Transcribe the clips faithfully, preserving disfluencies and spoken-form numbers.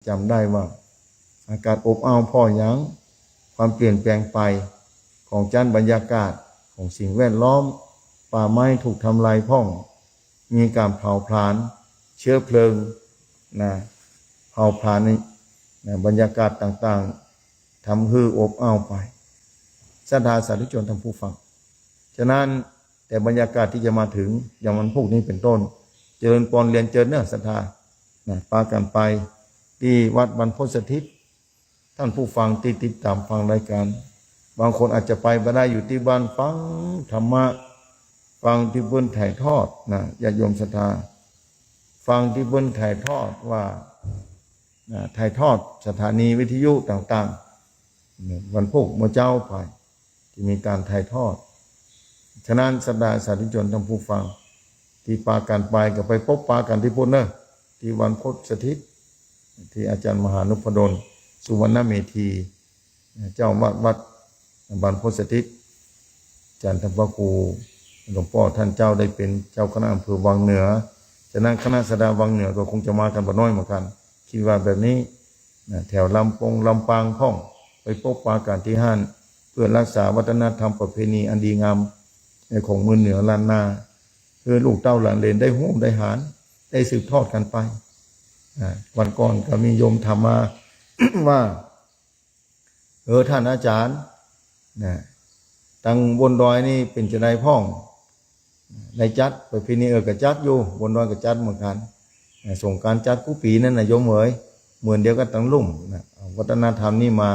จ๋ำได้ว่าอากาศอบอ้าวเพราะหยัง ความเปลี่ยนแปลงไปของชั้นบรรยากาศ ของสิ่งแวดล้อม ป่าไม้ถูกทำลายพ่อง มีการเผาผลาญเชื้อเพลิงนะ เผาผลาญนี่นะ บรรยากาศต่างๆ ทำหื้ออบอ้าวไป ศรัทธาสาธุชนท่านผู้ฟัง ฉะนั้นแต่บรรยากาศตี้จะมาเถิงอย่างวันพูกนี้เป๋นต้น เจริญปอนเรียนเจิญเน่อศรัทธานะ ปากั๋นไปตี้วัดบรรพตสถิต ท่านผู้ฟังตี้ติดต๋ามฟังรายก๋าน บางคนอาจจะไปบ่ได้ อยู่ตี้บ้านฟังธรรมะ ฟังตี้เปิ้นถ่ายทอดนะ ญาติโยมศรัทธา ฟังตี้เปิ้นถ่ายทอดว่านะ ถ่ายทอดสถานีวิทยุต่างๆ วันพูกเมื่อเจ๊าไป ตี้มีก๋านถ่ายทอด ฉะนั้นศรัทธาสาธุชนท่านผู้ฟัง ตี้ปากั๋นไปก็ไปปบปากั๋นตี้ปู๊นเน่อ ตี้บรรพตสถิต ตี้อาจ๋ารย์มหานุพดล สุวรรณเมธี เจ้าอาวาสวัดบรรพตสถิต อาจ๋ารย์ท่านพระครูหลวงป้อท่านเจ้าได้เป๋นเจ้าคณะอำเภอวังเหนือ ฉะนั้นคณะศรัทธาวังเหนือก็คงจะมากั๋นบ่น้อยเหมือนกั๋น กึ๊ดว่าแบบนี้นะ แถวลำปงลำปางพ่อง ไปปบปากั๋นตี้หั้น เปื้อฮักษาวัฒนธรรมประเพณีอันดีงาม ในของเมืองเหนือล้านนา หื้อลูกเต้าหลานเหลนได้ฮู้ได้หาญ ได้สืบทอดกั๋นไปนะ วันก่อนก็มีโยมถามมา ว่า เออ ท่านอาจ๋ารย์นะ ตังบนดอยนี่เป๋นจาใดพ่อง ได้จัดประเพณี เออ ก็จัดอยู่ บนดอยก็จัดเหมือนกั๋นนะ สงกรานต์จัดกู้ปี๋นั้นนะโยมเอ๋ย เหมือนเดียวกั๋นตังลุ่มนะ เอาวัฒนธรรมนี่มา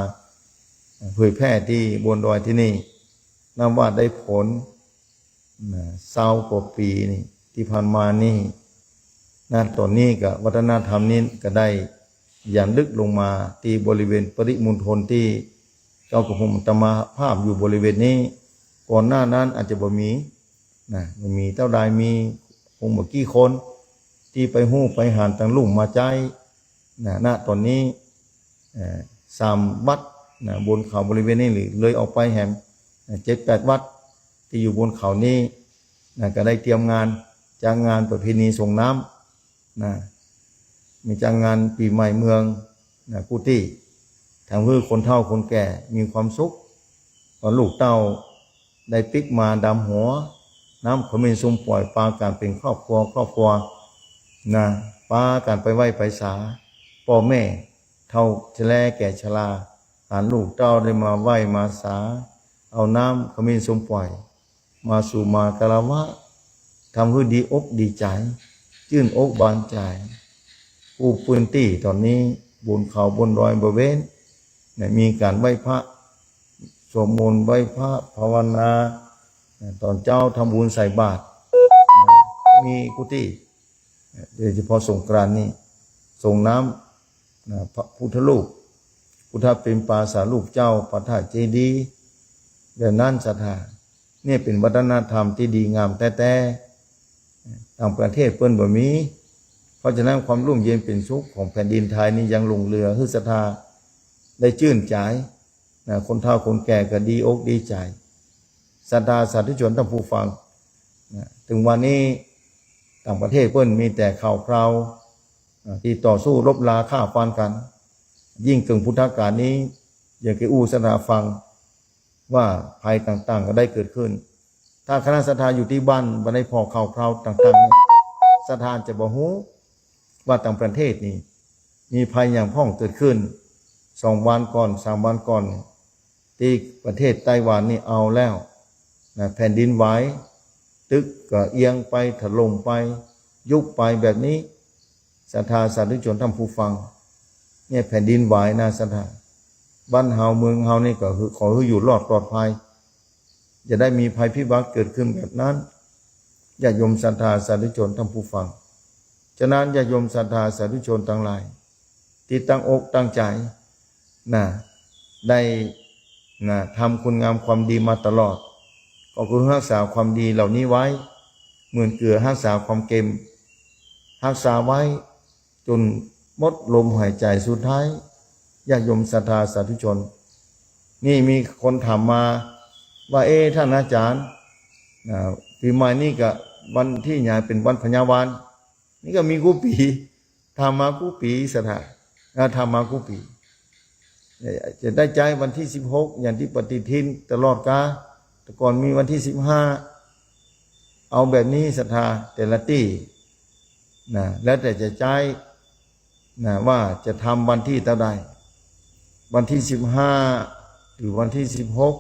เผยแพร่ตี้บนดอยตี้นี่ นับว่าได้ผลนะ ซาวกว่าปี๋นี่ ตี้ผ่านมานี่นะ ต๋อนนี้ก็วัฒนธรรมนี้ก็ได้หยั่นลึกลงมาตี้บริเวณปริมณฑลตี้เจ้ากระผมอาตมาภาพอยู่บริเวณนี้ ก่อนหน้านั้นอาจจะบ่มีนะ บ่มีเต้าใด มีคงบ่กี่คน ตี้ไปฮู้ไปหาญตังลุ่มมาใจ๊นะ ณ ต๋อนนี้ เอ่อ สามวัดนะ บนเขาบริเวณนี้ หรือเลยออกไปแหมนะ เจ็ดแปดวัดตี้อยู่บนเขานี้นะ ก็ได้เตรียมงาน จัดงานประเพณีส่งน้ำนะ มีจัดงานปี๋ใหม่เมืองนะ กู้ตี้ ทำหื้อคนเฒ่าคนแก่มีความสุข พอลูกเต้าได้ปิ๊กมาดำหัว น้ำขมิ้นส้มป่อย ปากั๋นเป๋นครอบครัว ครอบครัวนะ ปากั๋นไปไหว้ไปสา ป้อแม่เฒ่าแก่แก่ชรา หลานลูกเต้าได้มาไหว้มาสา เอาน้ำขมิ้นส้มป่อย มาสู่มาคารวะ ทำหื้อดีอกดีใจ๋ จื้นอกบานใจ๋ กู้ปื้นตี้ต๋อนนี้ บนเขาบนดอยบ่เว้นนะ มีก๋านไหว้พระ สวดมนต์ไหว้พระ ภาวนานะ ต๋อนเจ๊าทำบุญใส่บาตรนะ มีกู้ตี้ โดยเฉพาะสงกรานต์นี่ ส่งน้ำนะ พระพุทธรูป พุทธปิมปาสารูปเจ้า พระธาตุเจดีย์ แบบนั้นศรัทธา เนี่ยเป๋นวัฒนธรรมตี้ดีงามแต๊ๆ ต่างประเทศเปิ้นบ่มี เพราะฉะนั้นความร่มเย็นเป๋นสุขของแผ่นดินไทยนี่ยังหลงเหลือหื้อศรัทธาได้จื้นใจ๋นะ คนเฒ่าคนแก่ก็ดีอกดีใจ๋ ศรัทธาสาธุชนท่านผู้ฟังนะ เถิงวันนี้ต่างประเทศเปิ้นมีแต่ข่าวคราวนะ ตี้ต่อสู้รบราฆ่าฟันกั๋น ยิ่งเถิงพุทธกาลนี้ อยากจะอู้ศรัทธาฟังว่าภัยต่างๆ ก็ได้เกิดขึ้น ถ้าคณะศรัทธาอยู่ตี้บ้านบ่ได้ผ่อข่าวคราวต่างๆ นี่ ศรัทธาจะบ่ฮู้ว่าต่างประเทศนี่ มีภัยหยังพ่องเกิดขึ้น สองวันก่อน สามวันก่อน ตี้ประเทศไต้หวันนี่เอาแล้วนะ แผ่นดินไหว ตึกก็เอียงไป ถล่มไป ยุบไปแบบนี้ ศรัทธาสาธุชนท่านผู้ฟัง เนี่ยแผ่นดินไหวนะศรัทธา บ้านเฮาเมืองเฮานี่ก็หื้อ ขอหื้ออยู่รอดปลอดภัย อย่าได้มีภัยพิบัติเกิดขึ้นแบบนั้น ญาติโยมศรัทธาสาธุชนท่านผู้ฟัง ฉะนั้นญาติโยมศรัทธาสาธุชนตังหลาย ตี้ตั้งอกตั้งใจ๋นะ ได้นะ ทำคุณงามความดีมาตลอด ก็คือฮักษาความดีเหล่านี้ไว้ เหมือนเกือฮักษาความเก็ม ฮักษาไว้จ๋นหมดลมหายใจ๋สุดท้าย ญาติโยมศรัทธาสาธุชน นี่มีคนถามมาว่า เอ๊ะ ท่านอาจ๋ารย์นะ ปี๋ใหม่นี่ก็วันตี้หยังเป๋นวันพญาวาล นี่ก็มีกู้ปี๋ ถามมากู้ปี๋ศรัทธา ก็ทำมากู้ปี๋ จะได้ใจ๊วันตี้สิบหก อย่างตี้ปฏิทินตลอดกา แต่ก่อนมีวันตี้สิบห้า เอาแบบนี้ศรัทธาแต่ละตี้นะ แล้วแต่จะใจ๊นะ ว่าจะทำวันตี้เต้าใด วันตี้สิบห้า หรือวันตี้สิบหก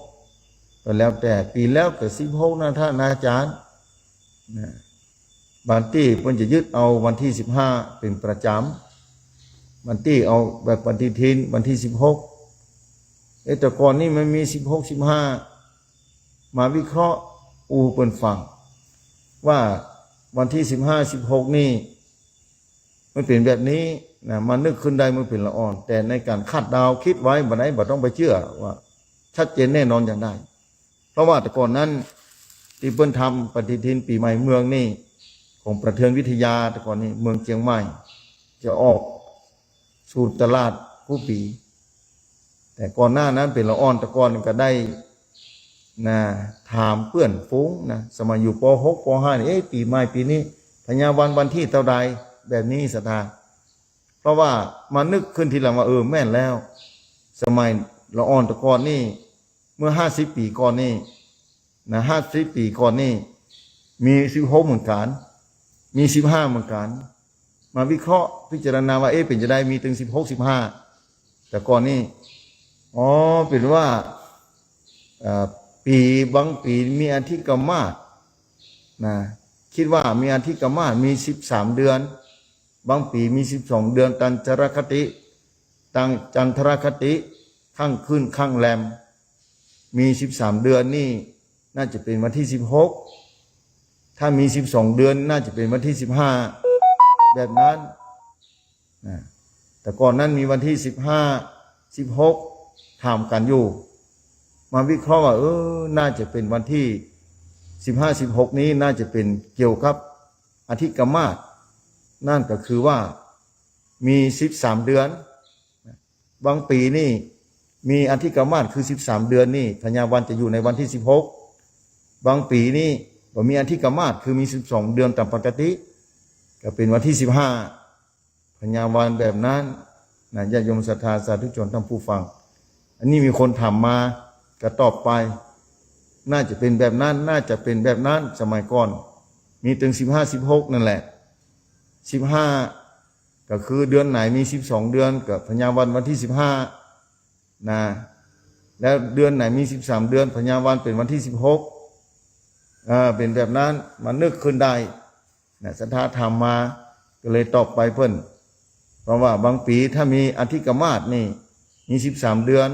ก็แล้วแต่ ปี๋แล้วก็สิบหกนะท่านอาจ๋ารย์นะ บางตี้เปิ้นจะยึดเอาวันตี้สิบห้าเป๋นประจ๋ำ บางตี้เอาแบบปฏิทินวันตี้สิบหก เอ๊ะ แต่ก่อนนี่มันมีสิบหก สิบห้า มาวิเคราะห์อู้เปิ้นฟัง ว่าวันตี้สิบห้า สิบหก นี่ มันเป๋นแบบนี้นะ มานึกขึ้นได้เมื่อเป๋นละอ่อน แต่ในก๋านคาดเดาคิดไว้บ่าใดบ่ต้องไปเจื้อว่าชัดเจนแน่นอนอย่างใด เพราะว่าแต่ก่อนนั้นตี้เปิ้นทำปฏิทินปี๋ใหม่เมืองนี่ ของประเทืองวิทยา แต่ก่อนนี่เมืองเจียงใหม่ จะออกสู่ตลาดกู้ปี๋ แต่ก่อนหน้านั้นเป๋นละอ่อน แต่ก่อนก็ได้นะ ถามเปื้อนฝูงนะ สมัยอยู่ ป.หก ป.ห้า นี่ เอ๊ะ ปี๋ใหม่ปี๋นี้ พญาวันวันตี้เต้าใด แบบนี้ศรัทธา เพราะว่ามานึกขึ้นทีหลังว่า เออ แม่นแล้ว สมัยละอ่อนแต่ก่อนนี่ เมื่อห้าสิบปี๋ก่อนนี่นะ ห้าสิบปี๋ก่อนนี่ มีสิบหกเหมือนกั๋น มีสิบห้าเหมือนกั๋น มาวิเคราะห์พิจารณาว่า เอ๊ะ เป๋นจะใดมีตึงสิบหก สิบห้า แต่ก่อนนี่ อ๋อ เป๋นว่า เอ่อ ปี๋ บางปี๋มีอธิกมาสนะ คิดว่ามีอธิกมาส มีสิบสามเดือน บางปี๋มีสิบสองเดือน ตันจรคติ ตัง จันทรคติ ข้างขึ้นข้างแรม มีสิบสามเดือนนี่ น่าจะเป๋นวันตี้สิบหก ถ้ามีสิบสองเดือน น่าจะเป๋นวันตี้สิบห้า แบบนั้นนะ แต่ก่อนนั้นมีวันตี้สิบห้า สิบหก ถามกั๋นอยู่ มาวิเคราะห์ว่า เออ น่าจะเป๋นวันตี้สิบห้า สิบหก นี้ น่าจะเป๋นเกี่ยวกับอธิกมาส นั่นก็คือว่ามีสิบสามเดือน บางปี๋นี่มีอธิกมาสคือสิบสามเดือนนี่ พญาวันจะอยู่ในวันตี้สิบหก บางปี๋นี่บ่มีอธิกมาส คือมีสิบสองเดือนต๋ามปกติ ก็เป๋นวันตี้สิบห้า พญาวันแบบนั้นนะ ญาติโยมศรัทธาสาธุชนท่านผู้ฟัง อันนี้มีคนถามมาก็ตอบไป น่าจะเป๋นแบบนั้น น่าจะเป๋นแบบนั้น สมัยก่อนมีตึงสิบห้า สิบหก นั่นแหละ สิบห้า ก็คือเดือนไหนมีสิบสองเดือน ก็พญาวันวันตี้สิบห้า นะ แล้วเดือนไหนมีสิบสามเดือน พญาวันเป๋นวันตี้สิบหก เออ เป๋นแบบนั้น มานึกขึ้นได้นะ ศรัทธาถามมา ก็เลยตอบไปเปิ้น เพราะว่าบางปี๋ถ้ามีอธิกมาสนี่ มีสิบสามเดือน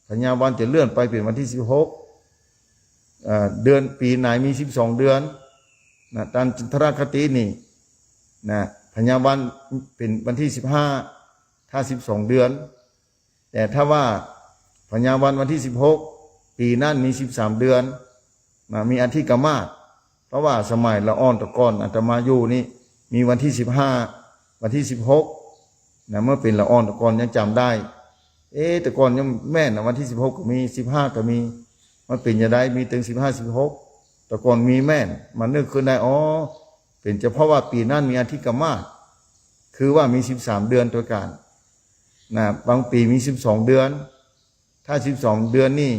พญาวันจะเลื่อนไปเป๋นวันตี้สิบหก เอ่อ เดือนปี๋ไหนมีสิบสองเดือนนะ ตันจันทรคตินี่นะ พญาวันเป๋นวันตี้สิบห้า ถ้าสิบสองเดือน แต่ถ้าว่าพญาวันวันตี้สิบหก ปี๋นั้นมีสิบสามเดือนนะ มีอธิกมาส เพราะว่าสมัยละอ่อนแต่ก่อนอาตมาอยู่นี่ มีวันตี้สิบห้า วันตี้สิบหก นะ เมื่อเป๋นละอ่อนแต่ก่อนยังจ๋ำได้ เอ๊ะ แต่ก่อนยังแม่นนะ วันตี้สิบหกก็มี สิบห้าก็มี มันเป๋นจะใดมีตึงสิบห้า สิบหก แต่ก่อนมีแม่น มานึกขึ้นได้ อ๋อ เป๋นเฉพาะว่าปี๋นั้นมีอธิกมาส คือว่ามีสิบสามเดือนตวยกั๋นนะ บางปี๋มีสิบสองเดือน ถ้าสิบสองเดือนนี่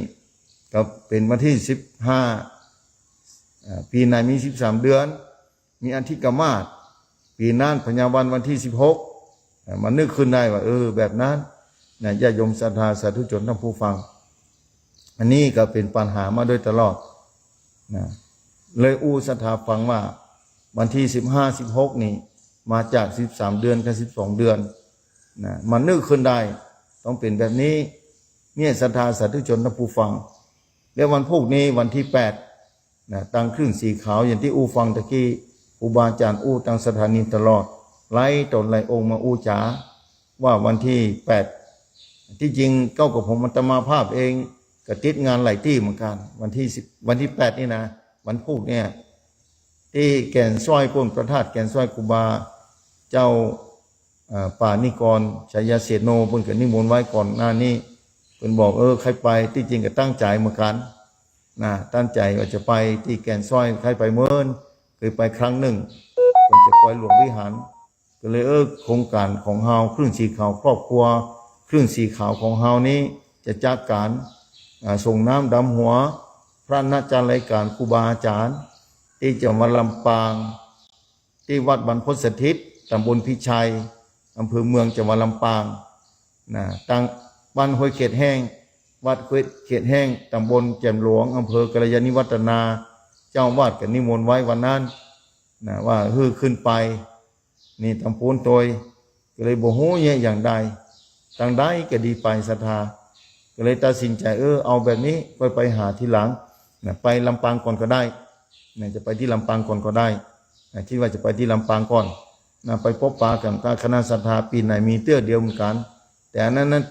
ก็เป๋นวันตี้สิบห้า อ่า ปี๋ไหนมีสิบสามเดือน มีอธิกมาส ปี๋นั้นพญาวันวันตี้สิบหก อ่า มานึกขึ้นได้ว่า เออ แบบนั้นนะ ญาติโยมศรัทธาสาธุชนท่านผู้ฟัง อันนี้ก็เป๋นปัญหามาโดยตลอดนะ เลยอู้ศรัทธาฟังว่า วันตี้สิบห้า สิบหก นี่ มาจากสิบสามเดือนกับสิบสองเดือนนะ มานึกขึ้นได้ ต้องเป๋นแบบนี้ เนี่ย ศรัทธาสาธุชนท่านผู้ฟัง แล้ววันพูกนี้วันตี้แปดนะ ตังคลื่นสีขาว อย่างตี้อู้ฟังตะกี้ ครูบาอาจ๋ารย์อู้ตังสถานีตลอด หลายต๋นหลายองค์มาอู้จ๋า ว่าวันตี้แปด ตี้จริงเก้ากับผมอาตมาภาพเองก็ติดงานหลายตี้เหมือนกั๋น วันตี้สิบ วันตี้แปดนี่นะ วันพูกเนี่ย ตี้แก่นซ้อยปู๊น พระธาตุแก่นซ้อย ครูบาเจ้า อ่า ป่านิกร ชัยเสโน เปิ้นก็นิมนต์ไว้ก่อนหน้านี้ เปิ้นบอก เออ ใค่ไป ตี้จริงก็ตั้งใจ๋เหมือนกั๋นนะ ตั้งใจ๋ว่าจะไปตี้แก่นซ้อย ใค่ไปเมิน เกยไปครั้งนึ่ง เปิ้นจะปอยหลวงวิหาร ก็เลย เออ โครงก๋านของเฮา คลื่นสีขาวครอบครัว คลื่นสีขาวของเฮานี้ จะจัดก๋าน อ่า ส่งน้ำดำหัว พระอาจารย์ไลยก๋าน ครูบาอาจ๋ารย์ ตี้จังหวัดลำปาง ตี้วัดบรรพตสถิต ต๋ำบลพิชัย อำเภอเมือง จังหวัดลำปาง นะ ตังบ้านห้วยเข็ดแห้ง วัดห้วยเข็ดแห้ง ต๋ำบลแจ่มหลวง อำเภอกัลยาณิวัฒนา เจ้าอาวาสก็นิมนต์ไว้วันนั้น นะ ว่าหื้อขึ้นไป นี่ตำปูนตวย ก็เลยบ่ฮู้แยะอย่างใด ตังใดก็ดีไปศรัทธา ก็เลยตัดสินใจ๋ เออ เอาแบบนี้ ค่อยไปหาทีหลัง นะ ไปลำปางก่อนก็ได้ นะ จะไปตี้ลำปางก่อนก็ได้ นะ กึ๊ดว่าจะไปตี้ลำปางก่อน นะ ไปปบปะกั๋นกับคณะศรัทธา ปี๋ไหนมีเตื้อเดียวเหมือนกั๋น แต่อันนั้นนะ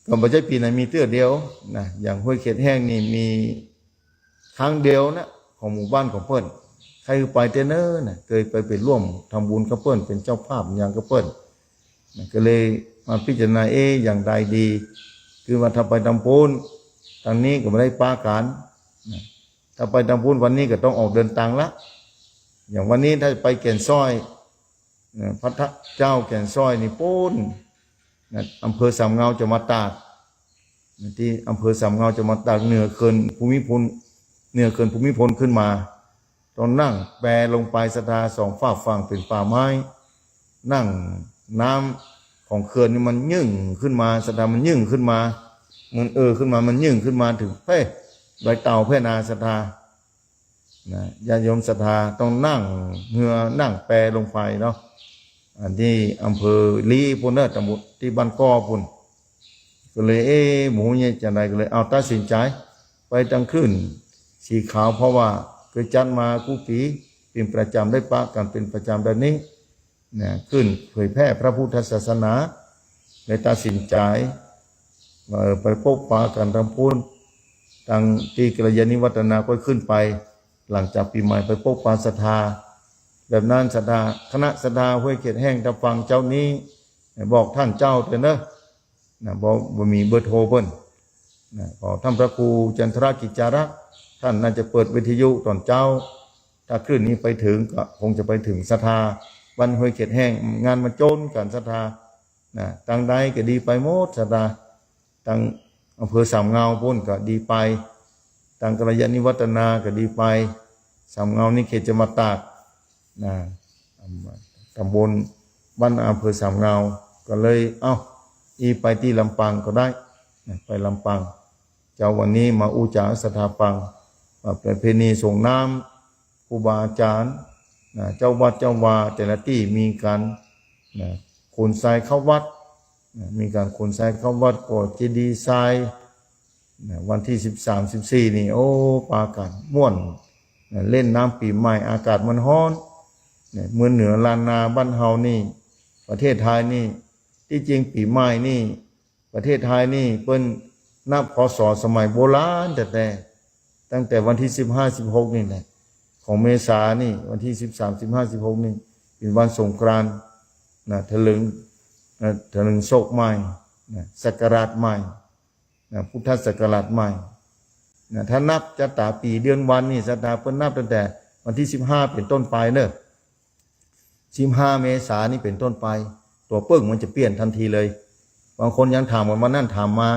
ก็บ่ใจ้ปี๋ไหนมีเตื้อเดียว นะ อย่างห้วยเข็ดแห้งนี่มี ครั้งเดียวนะ ของหมู่บ้านของเปิ้น ใค่ไปเตื้อเน้อนะ เกยไป ไปร่วมทำบุญกับเปิ้น เป๋นเจ้าภาพหยังกับเปิ้นนะ ก็เลยมาพิจารณา เอ๊ะ อย่างใดดี คือว่าถ้าไปตำปูน ตางนี้ก็บ่ได้ปะกั๋นนะ ถ้าไปตำปูนวันนี้ก็ต้องออกเดินตางละ อย่างวันนี้ถ้าไปแก่นซ้อย นะ พระเจ้าแก่นซ้อยนี่ปูนนะ อำเภอสามเงา จังหวัดตากนะ ตี้อำเภอสามเงา จังหวัดตาก เหนือเขื่อนภูมิพล เหนือเขื่อนภูมิพลขึ้นมา ต้องนั่งแปลงไปศรัทธา สองฝากฝั่งเป๋นป่าไม้ นั่งน้ำของเขื่อนนี่มันยื่นขึ้นมาศรัทธา มันยื่นขึ้นมา มันเอ่อขึ้นมา มันยื่นขึ้นมาเถิง เฮ้ย ดอยเต่าแพ่นาศรัทธา นะ ญาติโยมศรัทธาต้องนั่งเฮือนั่งแปลงไปเนาะ อันตี้อำเภอลี้ปูนเน้อ ตำบลตี้บ้านก้อปูน ก็เลย เอ๊ะ บ่ฮู้แยะจะใด ก็เลยเอาตัดสินใจ๋ไปตางคลื่นสีขาว เพราะว่าเกยจัดมากู้ปี๋เป๋นประจ๋ำ ได้ปะกั๋นเป๋นประจ๋ำแบบนี้นะ คลื่นเผยแพร่พระพุทธศาสนา เลยตัดสินใจ๋ เอ่อ ไปปบปะกั๋นตางปูน ตางตี้กัลยาณิวัฒนา ก็ขึ้นไป หลังจากปี๋ใหม่ไปปบปะศรัทธา แบบนั้นศรัทธา คณะศรัทธาห้วยเข็ดแห้ง ถ้าฟังเจ๊านี้ บอกต้านเจ้าเถอะเนอะ นะ บ่ บ่มีเบอร์โทรเปิ้นนะ ขอต้านพระครูจันทรกิจจารักษ์ ต้านน่าจะเปิดวิทยุต๋อนเจ๊า ถ้าคลื่นนี้ไปเถิงก็คงจะไปเถิงศรัทธา บ้านห้วยเข็ดแห้ง งานมันโจ้นกั๋นศรัทธา นะ ตางใดก็ดีไปหมดศรัทธา ตางอำเภอสามเงาปูนก็ดีไป ตางกัลยาณิวัฒนาก็ดีไป สามเงานี่เขตจังหวัดตากนะ ตำบลบ้านอำเภอสามเงา ก็เลย เอ้า อี้ไปตี้ลำปางก็ได้นะ ไปลำปาง เจ๊าวันนี้มาอู้จ๋าศรัทธาฟัง ว่าประเพณีส่งน้ำ ครูบาอาจ๋ารย์นะ เจ้าวัดเจ้าวาแต่ละตี้มีก๋านนะ ขนทรายเข้าวัดนะ มีก๋านขนทรายเข้าวัด ก่อเจดีย์ทรายนะ วันตี้สิบสาม สิบสี่ นี่ โอ้ ปากั๋นม่วนนะ เล่นน้ำปี๋ใหม่ อากาศมันฮ้อนนะ เมืองเหนือล้านนาบ้านเฮานี่ ประเทศไทยนี่ ตี้จริงปี๋ใหม่นี่ ประเทศไทยนี่เปิ้นนับ ค.ศ. สมัยโบราณแต๊ๆ ตั้งแต่วันตี้สิบห้า สิบหก นี่แหละ ของเมษานี่ วันตี้สิบสาม สิบห้า สิบหก นี่ เป๋นวันสงกรานต์นะ ถลึงนะ ถลึงศกใหม่นะ ศักราชใหม่นะ พุทธศักราชใหม่นะ ถ้านับจะต๋ามปี๋เดือนวันนี่ศรัทธา เปิ้นนับตั้งแต่วันตี้สิบห้าเป๋นต้นไปเนอะ สิบห้า เมษานี่เป๋นต้นไป ตั๋วเปิ้งมันจะเปลี่ยนทันทีเลย บางคนยังถามกั๋น วันนั้นถามมา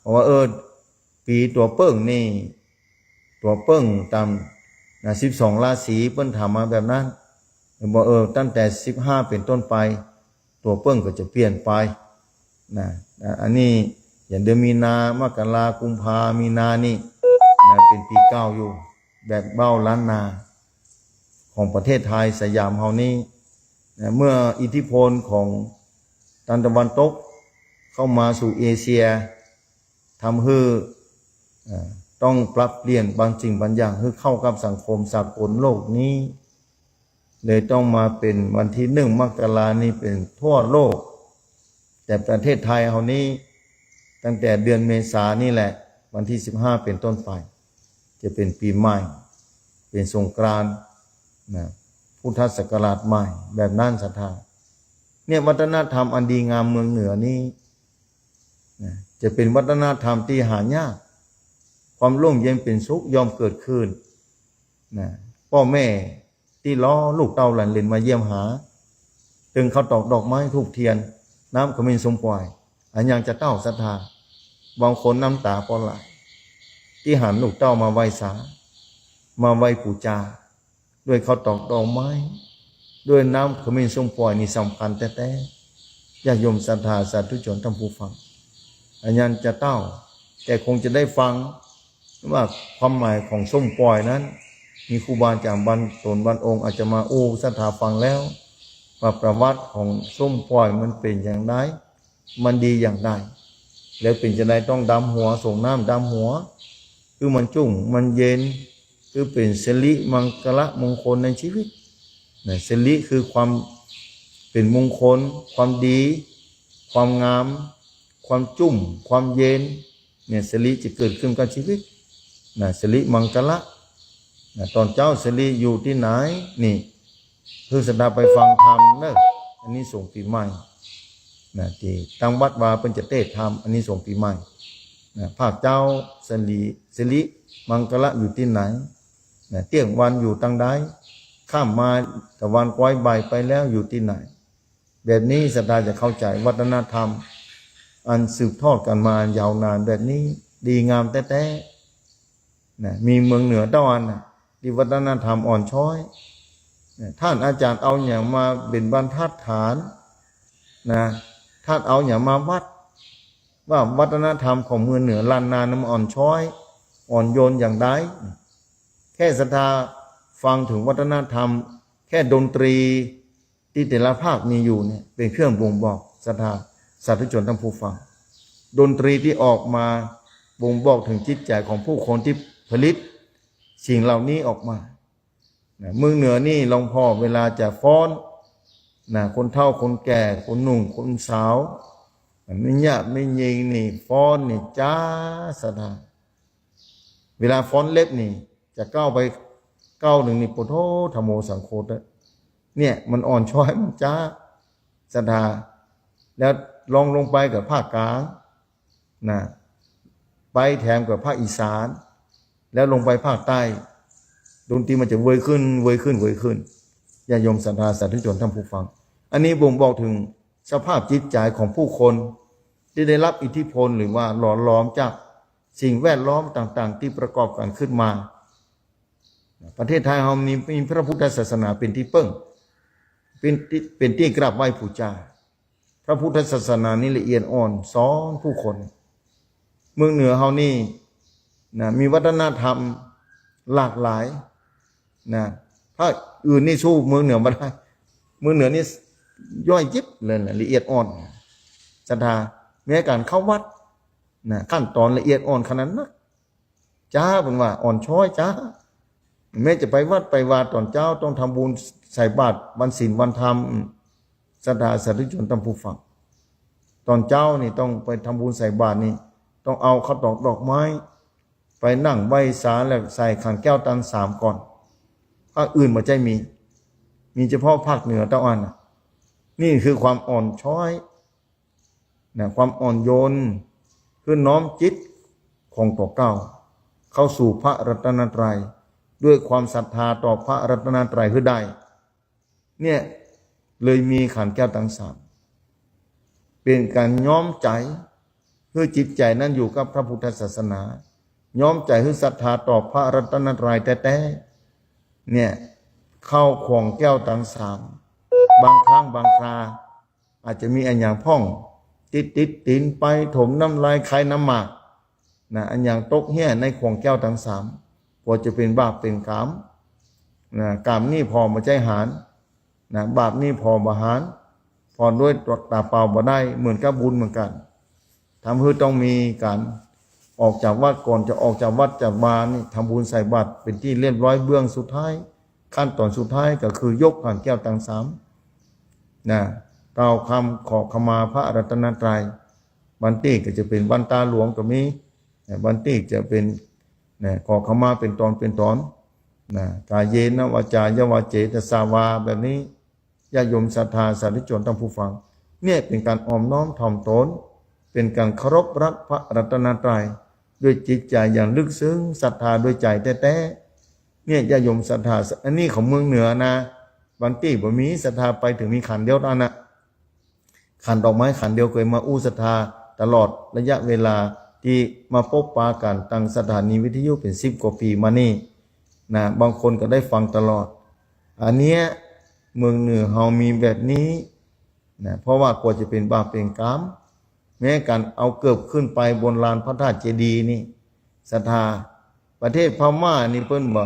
บอกว่า เออ ปี๋ตั๋วเปิ้งนี่ ตั๋วเปิ้งต๋ามนะ สิบสองราศี เปิ้นถามมาแบบนั้น บอก เออ ตั้งแต่สิบห้าเป๋นต้นไป ตั๋วเปิ้งก็จะเปลี่ยนไปนะ อันนี้อย่างเดือนมีนา มกรา กุมภา มีนานี่นะ เป๋นปี๋เก่าอยู่ แบบเบ้าล้านนา ของประเทศไทยสยามเฮานี้นะ เมื่ออิทธิพลของตางตะวันตกเข้ามาสู่เอเชีย ทำหื้อ เอ่อ ต้องปรับเปลี่ยนบางสิ่งบางอย่างหื้อเข้ากับสังคมสากลโลกนี้ เลยต้องมาเป๋นวันตี้หนึ่ง มกรานี่เป๋นทั่วโลก แต่ประเทศไทยเฮานี้ ตั้งแต่เดือนเมษานี่แหละ วันตี้สิบห้าเป๋นต้นไป จะเป๋นปี๋ใหม่ เป๋นสงกรานต์นะ พุทธศักราชใหม่ แบบนั้นศรัทธา เนี่ย วัฒนธรรมอันดีงามเมืองเหนือนี้นะ จะเป๋นวัฒนธรรมตี้หายาก ความร่มเย็นเป๋นสุขย่อมเกิดขึ้นนะ ป้อแม่ตี้รอลูกเต้าหลานเหลนมาเยี่ยมหา ตึงข้าวตอกดอกไม้ธูปเตียน น้ำขมิ้นส้มป่อย อะหยังจะเต้าศรัทธา บางคนน้ำต๋าก็ไหล ตี้หันลูกเต้ามาไหว้สา มาไหว้ปู๋จา ด้วยข้าวตอกดอกไม้ ด้วยน้ำขมิ้นส้มป่อยนี่สำคัญแต๊ๆ ญาติโยมศรัทธาสาธุชนท่านผู้ฟัง อะหยังจะเต้า แต่คงจะได้ฟังว่าความหมายของส้มป่อยนั้น มีครูบาอาจ๋ารย์บางต๋นบางองค์อาจจะมาอู้ศรัทธาฟังแล้ว ว่าประวัติของส้มป่อยมันเป๋นอย่างใด มันดีอย่างใด แล้วเป๋นจะใดต้องดำหัว สรงน้ำดำหัว คือมันจุ่ม มันเย็น คือเป๋นสิริมังคละมงคลในชีวิตนะ สิริคือความเป๋นมงคล ความดี ความงาม ความจุ่ม ความเย็น เนี่ย สิริจะเกิดขึ้นกับชีวิตนะ สิริมังคละนะ ต๋อนเจ๊าสิริอยู่ตี้ไหน นี่ คือศรัทธาไปฟังธรรมเนาะ อานิสงส์ปี๋ใหม่นะ ตี้ตังวัดว่าเปิ้นจะเตศน์ธรรม อานิสงส์ปี๋ใหม่นะ ภาคเจ๊าสิริ สิริมังคละอยู่ตี้ไหนนะ เตี้ยงวันอยู่ตังใด ข้ามมาตะวันก๊อยบ่ายไปแล้วอยู่ตี้ไหน แบบนี้ศรัทธาจะเข้าใจ๋วัฒนธรรม อันสืบทอดกั๋นมายาวนานแบบนี้ ดีงามแต๊ๆ นะ มีเมืองเหนือเต้าอันนะ ตี้วัฒนธรรมอ่อนช้อยนะ ต้านอาจ๋ารย์เอาหยังมาเป๋นบรรทัดฐานนะ ต้านเอาหยังมาวัด ว่าวัฒนธรรมของเมืองเหนือล้านนานั้นมันอ่อนช้อย อ่อนโยนอย่างใด แค่ศรัทธาฟังเถิงวัฒนธรรม แค่ดนตรีตี้แต่ละภาคมีอยู่เนี่ย เป๋นเครื่องบ่งบอกศรัทธาสาธุชนท่านผู้ฟัง ดนตรีตี้ออกมาบ่งบอกเถิงจิตใจ๋ของผู้คนตี้ผลิตสิ่งเหล่านี้ออกมานะ เมืองเหนือนี่หลวงพ่อเวลาจะฟ้อนนะ คนเฒ่าคนแก่ คนหนุ่มคนสาว แม่ยะแม่ญิงนี่ฟ้อนนี่จ๊าศรัทธา เวลาฟ้อนเล็บนี่ จะก้าวไปก้าวนึ่งนี่ พุทโธ ธัมโม สังโฆ เนี่ย มันอ่อนช้อย มันจ๊าศรัทธา แล้วลองลงไปกับภาคกลางนะ ไปแถมกับภาคอีสาน แล้วลงไปภาคใต้ ดนตรีมันจะเวยขึ้น เวยขึ้น เวยขึ้น ญาติโยมศรัทธาสาธุชนท่านผู้ฟัง อันนี้บ่งบอกเถิงสภาพจิตใจ๋ของผู้คนตี้ได้ฮับอิทธิพลหรือว่าหล่อหลอมจากสิ่งแวดล้อมต่างๆ ตี้ประกอบกั๋นขึ้นมา ประเทศไทยเฮามี มีพระพุทธศาสนาเป๋นตี้เปิ้ง เป๋นตี้ เป๋นตี้กราบไหว้ปู๋จา พระพุทธศาสนานี่ละเอียดอ่อนสอนผู้คน เมืองเหนือเฮานี่นะ มีวัฒนธรรมหลากหลายนะ ภาคอื่นนี่สู้เมืองเหนือบ่ได้ เมืองเหนือนี่ย่อยยิบเลยนะ ละเอียดอ่อนศรัทธา แม้ก๋านเข้าวัดนะ ขั้นต๋อนละเอียดอ่อนขนาดนัก จ๊า เปิ้นว่าอ่อนช้อยจ๊า แม้จะไปวัดไปวาต๋อนเจ๊าต้องทำบุญใส่บาตรวันศีลวันธรรม ศรัทธาสาธุชนท่านผู้ฟัง ต๋อนเจ๊านี่ต้องไปทำบุญใส่บาตรนี่ ต้องเอาข้าวตอกดอกไม้ ไปนั่งไหว้สาแล้วใส่ขันแก้วตันสามก่อน ภาคอื่นบ่ใจ้มี มีเฉพาะภาคเหนือเต้าอันน่ะ นี่คือความอ่อนช้อย นะ ความอ่อนโยน คือน้อมจิตของตั๋วเก่า เข้าสู่พระรัตนตรัย ด้วยความศรัทธาต่อพระรัตนตรัยหื้อได้ เนี่ย เลยมีขันแก้วตังสาม เป๋นก๋านย้อมใจ๋ หื้อจิตใจ๋นั้นอยู่กับพระพุทธศาสนา ย้อมใจ๋หื้อศรัทธาต่อพระรัตนตรัยแต๊ๆ เนี่ย เข้าข่องแก้วตังสาม บางครั้งบางครา อาจจะมีอะหยังพ่อง ติดๆ ตี๋นไป ถมน้ำลาย คายน้ำหมาก นะ อะหยังตกเฮี้ยในข่องแก้วตังสาม ก็จะเป๋นบาปเป๋นก๋รรม นะ ก๋รรมนี่ผ่อบ่ใจ้หาญ นะ บาปนี่ผ่อบ่หาญ ผ่อด้วยต๋าเปล่าบ่ได้ เหมือนกับบุญเหมือนกั๋น ทำหื้อต้องมีก๋านออกจากวัด ก่อนจะออกจากวัดจากวานี่ ทำบุญใส่บาตรเป๋นตี้เรียบร้อย เบื้องสุดท้าย ขั้นต๋อนสุดท้ายก็คือยกขันแก้วตังสาม นะ กล่าวกำขอขมาพระรัตนตรัย บางตี้ก็จะเป๋นวันตาหลวงก็มี นะ บางตี้จะเป๋น นะ ขอขมาเป๋นต๋อนเป๋นต๋อน นะ กาเยนะวาจา ยะวาเจตสาวา แบบนี้ ญาติโยมศรัทธาสาธุชนท่านผู้ฟัง เนี่ยเป๋นก๋านอ่อนน้อมถ่อมต๋น เป๋นก๋านเคารพรักพระรัตนตรัย ด้วยจิตใจ๋อย่างลึกซึ้ง ศรัทธาด้วยใจ๋แต๊ๆ เนี่ยญาติโยมศรัทธา อันนี้ของเมืองเหนือนะ บางตี้บ่มี ศรัทธาไปเถิงมีขันเดียวเต้านั้นนะ ขันดอกไม้ขันเดียว เกยมาอู้ศรัทธาตลอดระยะเวลาตี้มาปะกั๋นตังสถานีวิทยุเป๋นสิบกว่าปี๋มานี่นะ บางคนก็ได้ฟังตลอด อันเนี้ยเมืองเหนือเฮามีแบบนี้นะ เพราะว่ากั๋วจะเป๋นบาปเป๋นกรรม แม้กั๋นเอาเกิบขึ้นไปบนลานพระธาตุเจดีย์นี่ ศรัทธา ประเทศพม่านี่เปิ้นบ่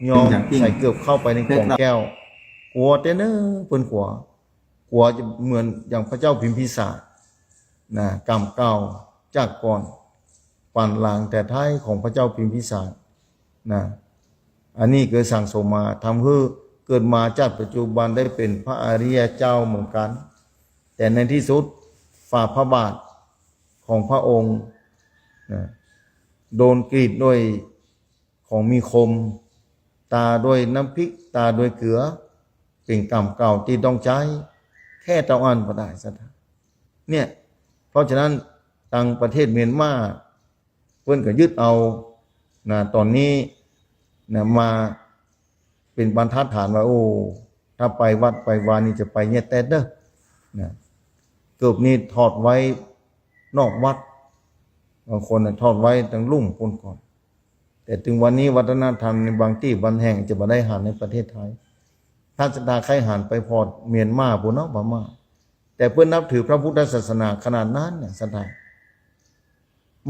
ยอมใส่เกิบเข้าไปในกล่องแก้ว กั๋วแต๊เน่อ เปิ้นกั๋ว กั๋วจะเหมือนอย่างพระเจ้าพิมพิสารนะ กำเก่าจากก่อน ปันหลังแต่ท้ายของพระเจ้าพิมพิสารนะ อันนี้ก็สั่งสมมา ทำหื้อเกิดมาจาติปัจจุบันได้เป๋นพระอริยเจ้าเหมือนกั๋น แต่ในที่สุดฝ่าพระบาทของพระองค์นะ โดนกรีดด้วยของมีคม ตาด้วยน้ำพริก ตาด้วยเกลือ เป๋นกรรมเก่าตี้ต้องใจ๊ แค่เต้าอั้นบ่ได้ ศรัทธา เนี่ย เพราะฉะนั้นตังประเทศเมียนมา เปิ้นก็ยึดเอานะ ต๋อนนี้นะ มาเป๋นบรรทัดฐานว่า โอ้ ถ้าไปวัดไปวานี่จะไปเยียะแต๊เน่อนะ เกิบนี่ถอดไว้นอกวัด บางคนน่ะถอดไว้ตังลุ่มปู๊นก่อน แต่เถิงวันนี้วัฒนธรรมในบางตี้บางแห่งจะบ่ได้หันในประเทศไทย ถ้าศรัทธาใค่หันไปผ่อเมียนมาปู๊นเนาะ พม่า แต่เปิ้นนับถือพระพุทธศาสนาขนาดนั้นเนี่ย ศรัทธา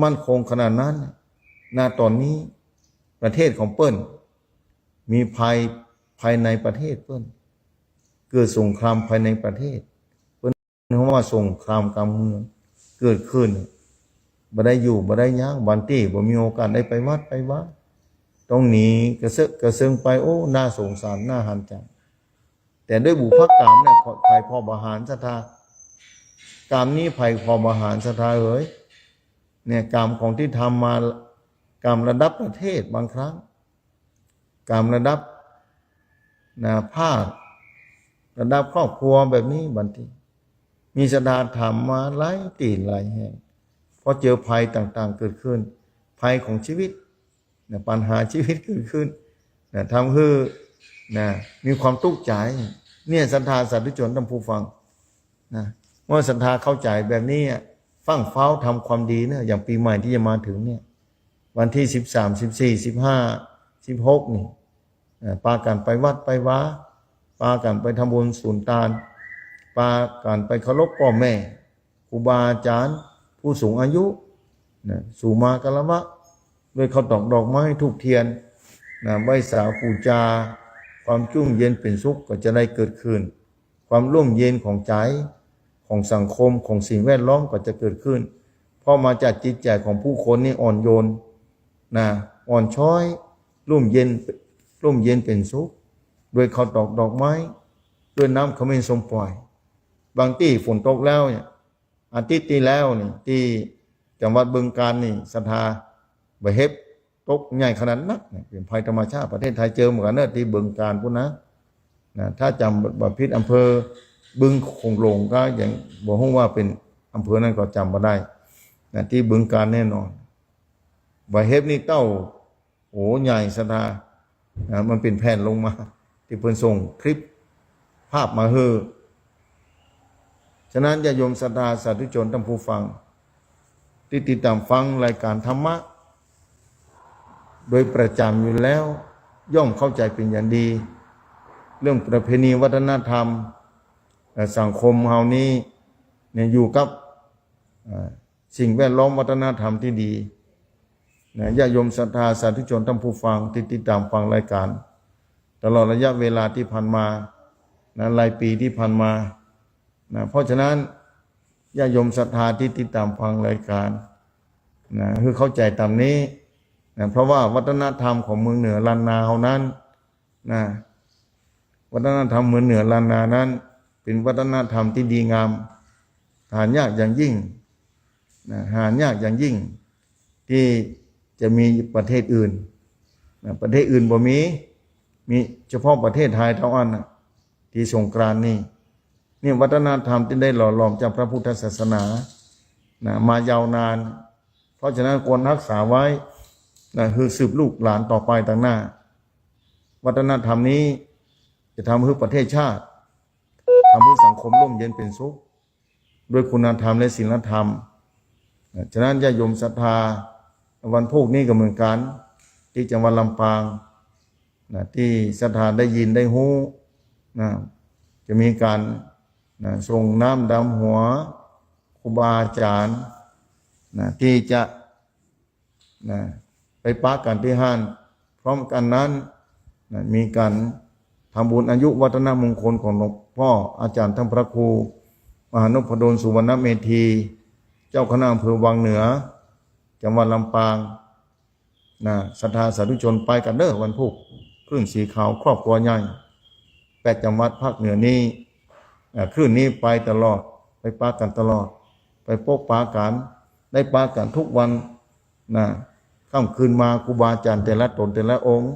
มั่นคงขนาดนั้นเนี่ย ณ ต๋อนนี้ประเทศของเปิ้นมีภัยภายในประเทศเปิ้น เกิดสงครามภายในประเทศ เปิ้นเรียกว่าสงครามกลางเมืองเกิดขึ้น บ่ได้อยู่บ่ได้ย้าง บางตี้บ่มีโอกาสได้ไปวัดไปวา ต้องหนีกระเซอะกระเซิงไป โอ้ น่าสงสาร น่าหันใจ๋ แต่ด้วยบุพกรรมเนี่ย ใผผ่อบ่หัน ศรัทธา กรรมนี้ใผผ่อบ่หัน ศรัทธาเอ๋ย เนี่ย กรรมของตี้ทำมา กรรมระดับประเทศบางครั้ง กรรมระดับนะ ภาค ระดับครอบครัวแบบนี้ บางตี้มีศรัทธาทำมาหลายตี้หลายแห่ง พอเจอภัยต่างๆ เกิดขึ้น ภัยของชีวิตนะ ปัญหาชีวิตเกิดขึ้นนะ ทำหื้อนะ มีความตุ๊กข์ใจ๋ เนี่ย ศรัทธาสาธุชนท่านผู้ฟังนะ เมื่อศรัทธาเข้าใจ๋แบบนี้อะ ฟั่งเฟ้าทำความดีเน่อ อย่างปี๋ใหม่ตี้จะมาเถิงเนี่ย วันตี้สิบสาม สิบสี่ สิบห้า สิบหก นี่นะ ปากั๋นไปวัดไปวา ปากั๋นไปทำบุญสุนตาน ปากั๋นไปเคารพป้อแม่ ครูบาอาจ๋ารย์ ผู้สูงอายุนะ สู่มาคารวะด้วยข้าวตอกดอกไม้ธูปเตียนนะ ไหว้สาปู๋จา ความจุ่มเย็นเป๋นสุขก็จะได้เกิดขึ้น ความร่มเย็นของใจ๋ ของสังคม ของสิ่งแวดล้อมก็จะเกิดขึ้น เพราะมาจากจิตใจ๋ของผู้คนนี่อ่อนโยนนะ อ่อนช้อย ร่มเย็น ร่มเย็นเป๋นสุข ด้วยข้าวตอกดอกไม้ ด้วยน้ำขมิ้นส้มป่อย บางตี้ฝนตกแล้วเนี่ย อาทิตย์ตี้แล้วนี่ ตี้จังหวัดบึงกาฬนี่ ศรัทธา บ่าเห็บตกใหญ่ขนาดนักเนี่ย เป๋นภัยธรรมชาติ ประเทศไทยเจอเหมือนกั๋นเน่อ ตี้บึงกาฬปู๊นนะ นะ ถ้าจ๋ำบ่ผิด อำเภอบึงโขงหลงก็ยัง บ่ฮู้ว่าเป๋นอำเภอนั้นก็จ๋ำบ่ได้นะ ตี้บึงกาฬแน่นอน บ่าเห็บนี่เต้า โอ้ ใหญ่ ศรัทธานะ มันเป๋นแผ่นลงมา ตี้เปิ้นส่งคลิปภาพมาหื้อ ฉะนั้นญาติโยมศรัทธาสาธุชนท่านผู้ฟัง ตี้ติดต๋ามฟังรายก๋านธรรมะโดยประจ๋ำอยู่แล้ว ย่อมเข้าใจ๋เป๋นอย่างดี เรื่องประเพณีวัฒนธรรม เอ่อ สังคมเฮานี้เนี่ย อยู่กับ เอ่อ สิ่งแวดล้อมวัฒนธรรมตี้ดีนะ ญาติโยมศรัทธาสาธุชนท่านผู้ฟังตี้ติดต๋ามฟังรายก๋าน ตลอดระยะเวลาตี้ผ่านมานะ หลายปี๋ตี้ผ่านมานะ เพราะฉะนั้นญาติโยมศรัทธาตี้ติดต๋ามฟังรายก๋านนะ หื้อเข้าใจ๋ต๋ามนี้นะ เพราะว่าวัฒนธรรมของเมืองเหนือล้านนาเฮานั้นนะ วัฒนธรรมเมืองเหนือล้านนานั้น เป๋นวัฒนธรรมตี้ดีงาม หายากอย่างยิ่งนะ หายากอย่างยิ่ง ตี้จะมีประเทศอื่นนะ ประเทศอื่นบ่มี มีเฉพาะประเทศไทยเต้าอั้นนะ ตี้สงกรานต์นี่ นี่วัฒนธรรมตี้ได้หล่อหลอมจากพระพุทธศาสนานะ มายาวนาน เพราะฉะนั้นควรฮักษาไว้นะ หื้อสืบลูกหลานต่อไปตางหน้า วัฒนธรรมนี้ จะทำหื้อประเทศชาติ ทำหื้อสังคมร่มเย็นเป๋นสุข ด้วยคุณธรรมและศีลธรรม นะ ฉะนั้นญาติโยมศรัทธา วันพูกนี้ก็เหมือนกั๋น ตี้จังหวัดลำปาง นะ ตี้ศรัทธาได้ยินได้ฮู้ นะ จะมีก๋าน นะ ส่งน้ำดำหัวครูบาอาจ๋ารย์ นะ ตี้จะ นะ ไปปะกั๋นตี้หั้น พร้อมกั๋นนั้น นะ มีก๋านทำบุญอายุวัฒนมงคลของหลวงป้ออาจ๋ารย์ท่านพระครูมหานพดลสุวรรณเมธี เจ้าคณะอำเภอวังเหนือ จังหวัดลำปาง นะ ศรัทธาสาธุชนไปกั๋นเน่อ วันพูก คลื่นสีขาวครอบครัวใหญ่ แปดจังหวัดภาคเหนือนี้ อ่า คลื่นนี้ไปตลอด ไปปะกั๋นตลอด ไปปะปะกั๋น ได้ปะกั๋นทุกวัน นะ ค่ำคืนมาครูบาอาจ๋ารย์แต่ละต๋นแต่ละองค์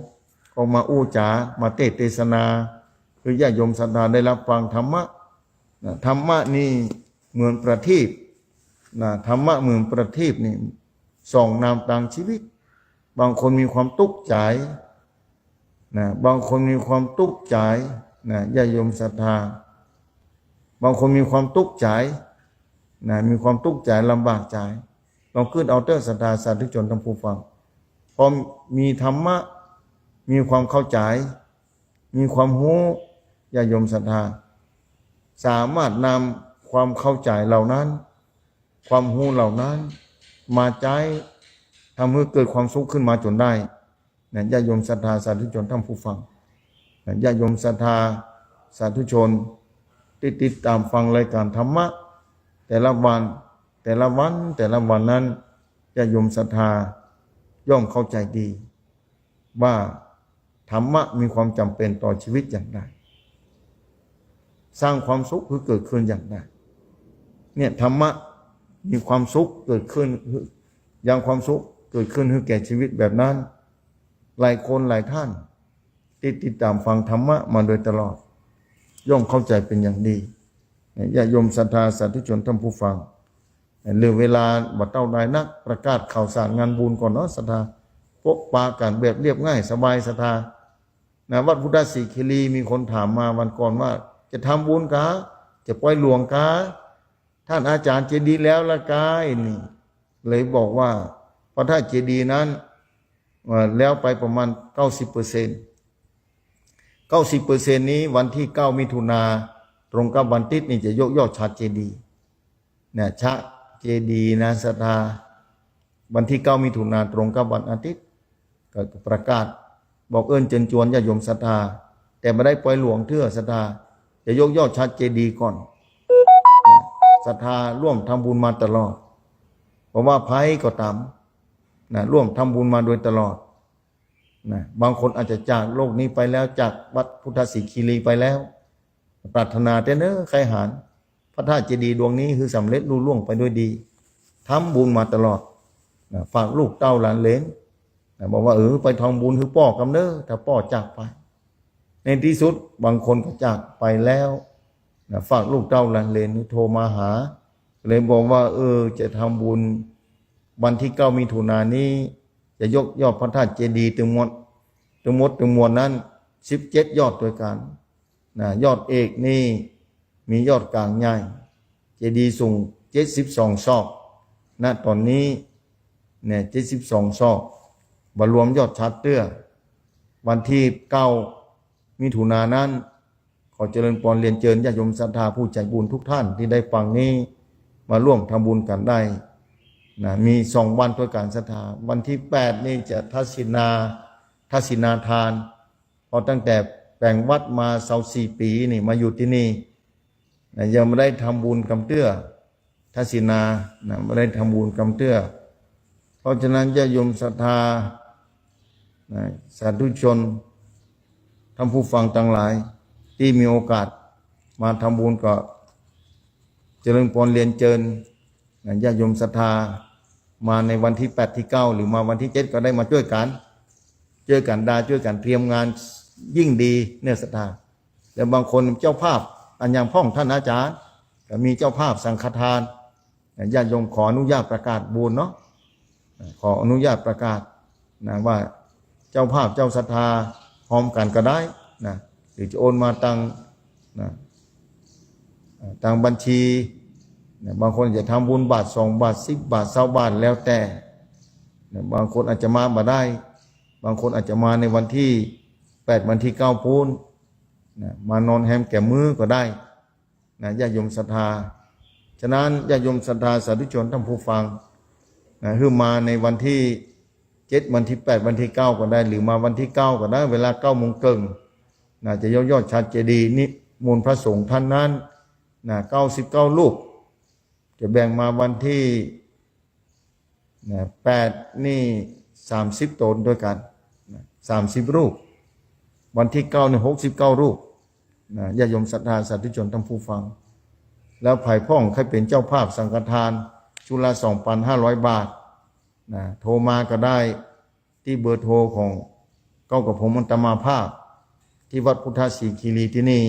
ก็มาอู้จ๋า มาเตสน์เตสนา หื้อญาติโยมศรัทธาได้ฮับฟังธรรมะ นะ ธรรมะนี่เหมือนประทีป นะ ธรรมะเหมือนประทีปนี่ ส่องนำตางชีวิต บางคนมีความตุ๊กข์ใจ๋ นะ บางคนมีความตุ๊กข์ใจ๋ นะ ญาติโยมศรัทธา บางคนมีความตุ๊กข์ใจ๋ นะ มีความตุ๊กข์ใจ๋ ลำบากใจ๋ ลองกึ๊ดเอาเต๊อะ ศรัทธาสาธุชนท่านผู้ฟัง พอมีธรรมะ มีความเข้าใจ๋ มีความฮู้ ญาติโยมศรัทธา สามารถนำความเข้าใจ๋เหล่านั้น ความฮู้เหล่านั้น มาใจ๊ ทำหื้อเกิดความสุขขึ้นมาจ๋นได้ นะ ญาติโยมศรัทธาสาธุชนท่านผู้ฟัง นะ ญาติโยมศรัทธาสาธุชนตี้ติดต๋ามฟังรายก๋านธรรมะ แต่ละวัน แต่ละวัน แต่ละวันนั้น ญาติโยมศรัทธาย่อมเข้าใจ๋ดี ว่าธรรมะมีความจ๋ำเป๋นต่อชีวิตอย่างใด สร้างความสุขหื้อเกิดขึ้นอย่างใด เนี่ย ธรรมะมีความสุขเกิดขึ้น ยังความสุขเกิดขึ้นหื้อแก่ชีวิตแบบนั้น หลายคนหลายท่านตี้ติดต๋ามฟังธรรมะมาโดยตลอด ย่อมเข้าใจ๋เป๋นอย่างดี ญาติโยมศรัทธาสาธุชนท่านผู้ฟัง เหลือเวลาบ่เต้าใดนัก ประกาศข่าวสารงานบุญก่อนเนาะศรัทธา ปะปะกั๋นแบบเรียบง่ายสบายศรัทธา นะ วัดพุทธสิขิลีมีคนถามมาวันก่อนว่า จะทำบุญกา จะปอยหลวงกา ท่านอาจ๋ารย์เจดีย์แล้วละกา นี่ เลยบอกว่าพระธาตุเจดีย์นั้น เอ่อ แล้วไปประมาณเก้าสิบเปอร์เซ็นต์ เก้าสิบเปอร์เซ็นต์นี้วันตี้เก้ามิถุนา ตรงกับวันอาทิตย์นี่จะยกยอดฉัตรเจดีย์ เนี่ย ฉัตรเจดีย์นะศรัทธา วันตี้เก้ามิถุนาตรงกับวันอาทิตย์ ก็ประกาศบอกเอิ้นเจิญจวนญาติโยมศรัทธา แต่บ่ได้ปอยหลวงเตื้อศรัทธา จะยกยอดฉัตรเจดีย์ก่อน นะ ศรัทธาร่วมทำบุญมาตลอด บ่ว่าใผก็ต๋าม นะ ร่วมทำบุญมาโดยตลอด นะ บางคนอาจจะจากโลกนี้ไปแล้ว จากวัดพุทธสิขิลีไปแล้ว ปรารถนาเต๊อะเน่อ ใค่หาญพระธาตุเจดีย์ดวงนี้หื้อสำเร็จลุล่วงไปด้วยดี ทำบุญมาตลอด นะ ฝากลูกเต้าหลานเหลน นะ บอกว่า เออ ไปทำบุญหื้อป้อกำเน่อ ถ้าป้อจากไป ในตี้สุดบางคนก็จากไปแล้ว นะ ฝากลูกเต้าหลานเหลนโทรมาหา เลยบอกว่า เออ จะทำบุญวันตี้เก้ามิถุนานี้ จะยกยอดพระธาตุเจดีย์ตึงหมด ตึงหมดตึงมวลนั้น สิบเจ็ดยอดตวยกั๋น นะ ยอดเอกนี่มียอดก๋างใหญ่ เจดีย์สูงเจ็ดสิบสองศอก ณ ต๋อนนี้ เนี่ย เจ็ดสิบสองศอก บ่รวมยอดฉัตรเตื้อ วันตี้เก้ามิถุนานั้น ขอเจริญปอนเรียนเจิญญาติโยมศรัทธาผู้ใจ๋บุญทุกท่านตี้ได้ฟังนี้ มาร่วมทำบุญกั๋นได้ นะ มีสองวันตวยกั๋นศรัทธา วันตี้แปดนี่จะทักษิณา ทักษิณาทาน เพราะตั้งแต่แป๋งวัดมาซาวสี่ปี๋นี่มาอยู่ตี้นี่ นะ ยังบ่ได้ทำบุญกำเตื้อ ทักษิณา นะ บ่ได้ทำบุญกำเตื้อ เพราะฉะนั้นญาติโยมศรัทธา นะ สาธุชน ท่านผู้ฟังตังหลาย ตี้มีโอกาสมาทำบุญก็เจริญปอนเรียนเจิญ นะ ญาติโยมศรัทธา มาในวันตี้แปดตี้เก้า หรือมาวันตี้เจ็ดก็ได้มาจ้วยกั๋น จ้วยกั๋นดา จ้วยกั๋นเตรียมงานยิ่งดีเน่อศรัทธา แล้วบางคนเจ้าภาพ อันอย่างพ่องท่านอาจ๋ารย์ ก็มีเจ้าภาพสังฆทาน นะ ญาติโยมขออนุญาตประกาศบุญเนาะ นะ ขออนุญาตประกาศ นะ ว่าเจ้าภาพเจ้าศรัทธาพร้อมกั๋นก็ได้ นะ รือจะโอนมาตาง นะ อ่า ตางบัญชี นะ บางคนจะทำบุญบาทสองบาท สิบบาท ซาวบาท แล้วแต่ นะ บางคนอาจจะมาบ่ได้ บางคนอาจจะมาในวันตี้แปด วันตี้เก้าปู๊น นะ มานอนแฮมแก่มื้อก็ได้ นะ ญาติโยมศรัทธา ฉะนั้นญาติโยมศรัทธาสาธุชนท่านผู้ฟัง นะ หื้อมาในวันตี้เจ็ด วันตี้แปด วันตี้เก้าก็ได้ หรือมาวันตี้เก้าก็ได้ เวลาเก้าโมงเกิ่ง นะ จะยกยอดฉัตรเจดีย์นิมนต์พระสงฆ์ท่านนั้น นะ เก้าสิบเก้ารูป จะแบ่งมาวันตี้ นะ แปดนี่สามสิบต๋นด้วยกั๋น นะ สามสิบรูป วันตี้เก้านี่หกสิบเก้ารูป นะ ญาติโยมศรัทธาสาธุชนท่านผู้ฟัง แล้วใผพ่องใค่เป๋นเจ้าภาพสังฆทาน ชุดละสองพันห้าร้อยบาท นะ โทรมาก็ได้ ตี้เบอร์โทรของเก๊ากระผมอาตมาภาพ ตี้วัดพุทธศรีคีรีตี้นี่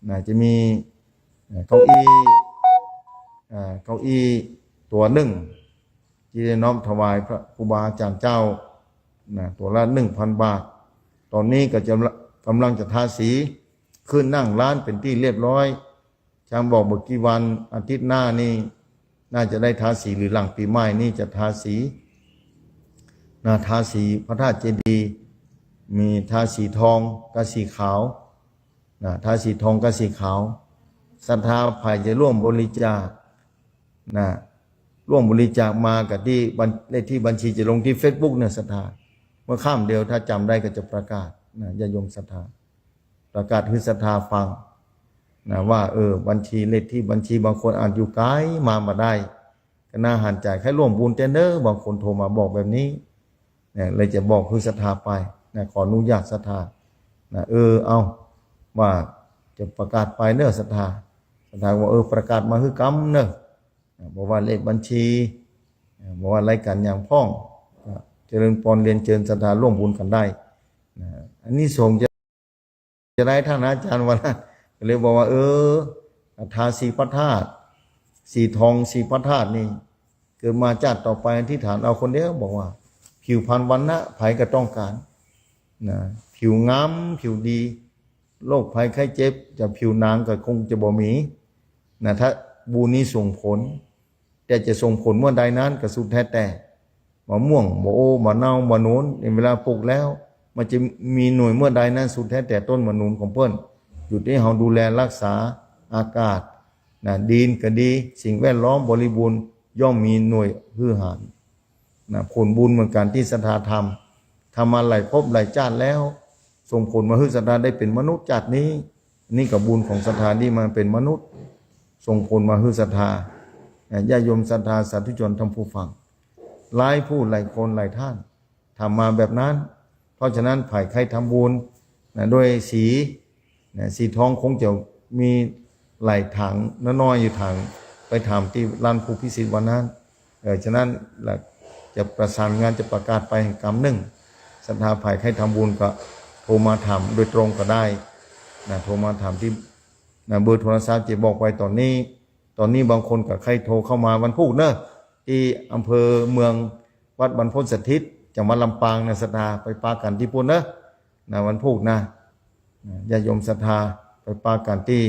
นะ จะมี เอ่อ เก้าอี้ เอ่อ เก้าอี้ตั๋วนึ่ง ตี้ได้น้อมถวายพระครูบาอาจ๋ารย์เจ้า นะ ตั๋วละหนึ่งพันบาท ต๋อนนี้ก็จะ ก่ำลังจะทาสี ขึ้นนั่งร้านเป๋นตี้เรียบร้อย ช่างบอกบ่กี่วัน อาทิตย์หน้านี่ น่าจะได้ทาสี หรือหลังปี๋ใหม่นี่จะทาสี นะ ทาสีพระธาตุเจดีย์ มีทาสีทองกับสีขาว นะ ทาสีทองกับสีขาว ศรัทธาใผจะร่วมบริจาค นะ ร่วมบริจาคมากับตี้บัญ- เลขตี้บัญชีจะลงตี้เฟซบุ๊กเนี่ยศรัทธา เมื่อค่ำเดียวถ้าจ๋ำได้ก็จะประกาศ นะ ญาติโยมศรัทธา ประกาศหื้อศรัทธาฟัง นะ ว่า เออ บัญชี เลขตี้บัญชี บางคนอาจอยู่ไก๋มาบ่ได้ ก็น่าหันใจ๋ ใค่ร่วมบุญแต๊เน้อ บางคนโทรมาบอกแบบนี้ นะ เลยจะบอกหื้อศรัทธาไป นะ ขออนุญาตศรัทธา นะ เออ เอา ว่าจะประกาศไปเน้อศรัทธา ศรัทธาว่า เออ ประกาศมาหื้อกำเน้อ นะ บ่ว่าเลขบัญชี นะ บ่ว่ารายก๋านหยังพ่อง ก็เจริญปอนเรียนเจิญศรัทธาร่วมบุญกั๋นได้ นะ อานิสงส์จะ จะได้ท่านอาจ๋ารย์ว่านะ ก็เลยบอกว่า เออ ทาสีพระธาตุ สีทองสีพระธาตุนี่ เกิดมาจาติต่อไปอธิษฐานเอาคนเดียว บอกว่า ผิวพรรณวรรณะใผก็ต้องก๋าน นะ ผิวงาม ผิวดี โรคภัยไข้เจ็บ จะผิวหนางก็คงจะบ่มี นะ ถ้าบุญนี้ส่งผล แต่จะส่งผลเมื่อใดนั้นก็สุดแท้แต่ มะม่วง บ่โอ บ่เนา บ่หนุน ในเวลาปลูกแล้ว มันจะมีหน่วยเมื่อใดนั้นสุดแท้แต่ต้นบ่หนุนของเปิ้น อยู่ตี้เฮาดูแลรักษาอากาศ นะ ดินก็ดี สิ่งแวดล้อมบริบูรณ์ ย่อมมีหน่วยหื้อหาญ นะ ผลบุญเหมือนกั๋นตี้ศรัทธาทำ ทำมาหลายภพหลายจาติแล้ว ส่งผลมาหื้อศรัทธาได้เป๋นมนุษย์จาตินี้ นี่ก็บุญของศรัทธาที่มาเป๋นมนุษย์ ส่งผลมาหื้อศรัทธา นะ ญาติโยมศรัทธาสาธุชนท่านผู้ฟัง หลายผู้หลายคนหลายท่าน ทำมาแบบนั้น เพราะฉะนั้นใผใค่ทำบุญ นะ ด้วยสี นะ สีทองคงจะมีหลายถัง น้อยๆ อยู่ถัง ไปถามตี้ร้านครูพิสิทธิ์วันนั้น เออ ฉะนั้นละจะประสานงานจะประกาศไปกำนึ่ง ศรัทธาใผใค่ทำบุญก็โทรมาถามโดยตรงก็ได้ นะ โทรมาถามตี้ นะ เบอร์โทรศัพท์จะบอกไว้ต๋อนนี้ ต๋อนนี้บางคนก็ใค่โทรเข้ามาวันพูกเน้อ ตี้อำเภอเมือง วัดบรรพตสถิต จังหวัดลำปางนะศรัทธา ไปปะกั๋นตี้ปู๊นเน้อ นะ วันพูกนะ นะ ญาติโยมศรัทธา ไปปะกั๋นตี้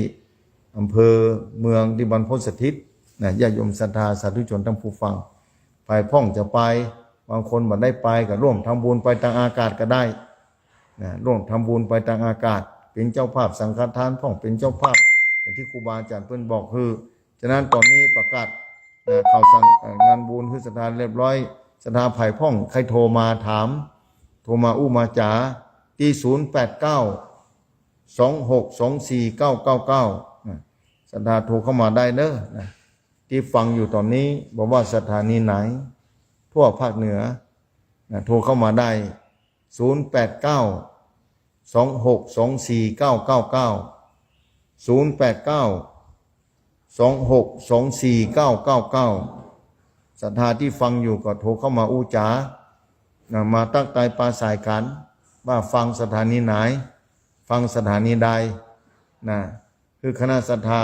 อำเภอเมืองตี้บรรพตสถิต นะ ญาติโยมศรัทธาสาธุชนท่านผู้ฟัง ใผพ่องจะไป บางคนบ่ได้ไปก็ร่วมทำบุญไปตางอากาศก็ได้ นะ ร่วมทำบุญไปตางอากาศ เป๋นเจ้าภาพสังฆทานพ่อง เป๋นเจ้าภาพ อย่างตี้ครูบาอาจ๋ารย์เปิ้นบอกหื้อ ฉะนั้นต๋อนนี้ประกาศ นะ ข่าวสาร เอ่อ งานบุญหื้อศรัทธาเรียบร้อย ศรัทธาใผพ่องใค่โทรมาถาม โทรมาอู้มาจ๋า ตี้ ศูนย์แปดเก้า สองหกสองสี่เก้าเก้าเก้า นะ ศรัทธาโทรเข้ามาได้เน้อ นะ ตี้ฟังอยู่ต๋อนนี้ บ่ว่าสถานีไหน ทั่วภาคเหนือ นะ โทรเข้ามาได้ ศูนย์แปดเก้า สองหกสองสี่เก้าเก้าเก้า ศูนย์แปดเก้า สองหกสองสี่เก้าเก้าเก้า ศรัทธาตี้ฟังอยู่ก็โทรเข้ามาอู้จ๋า นะ มาตั๊กทายปราศรัยกั๋น ว่าฟังสถานีไหน ฟังสถานีใด นะ คือคณะศรัทธา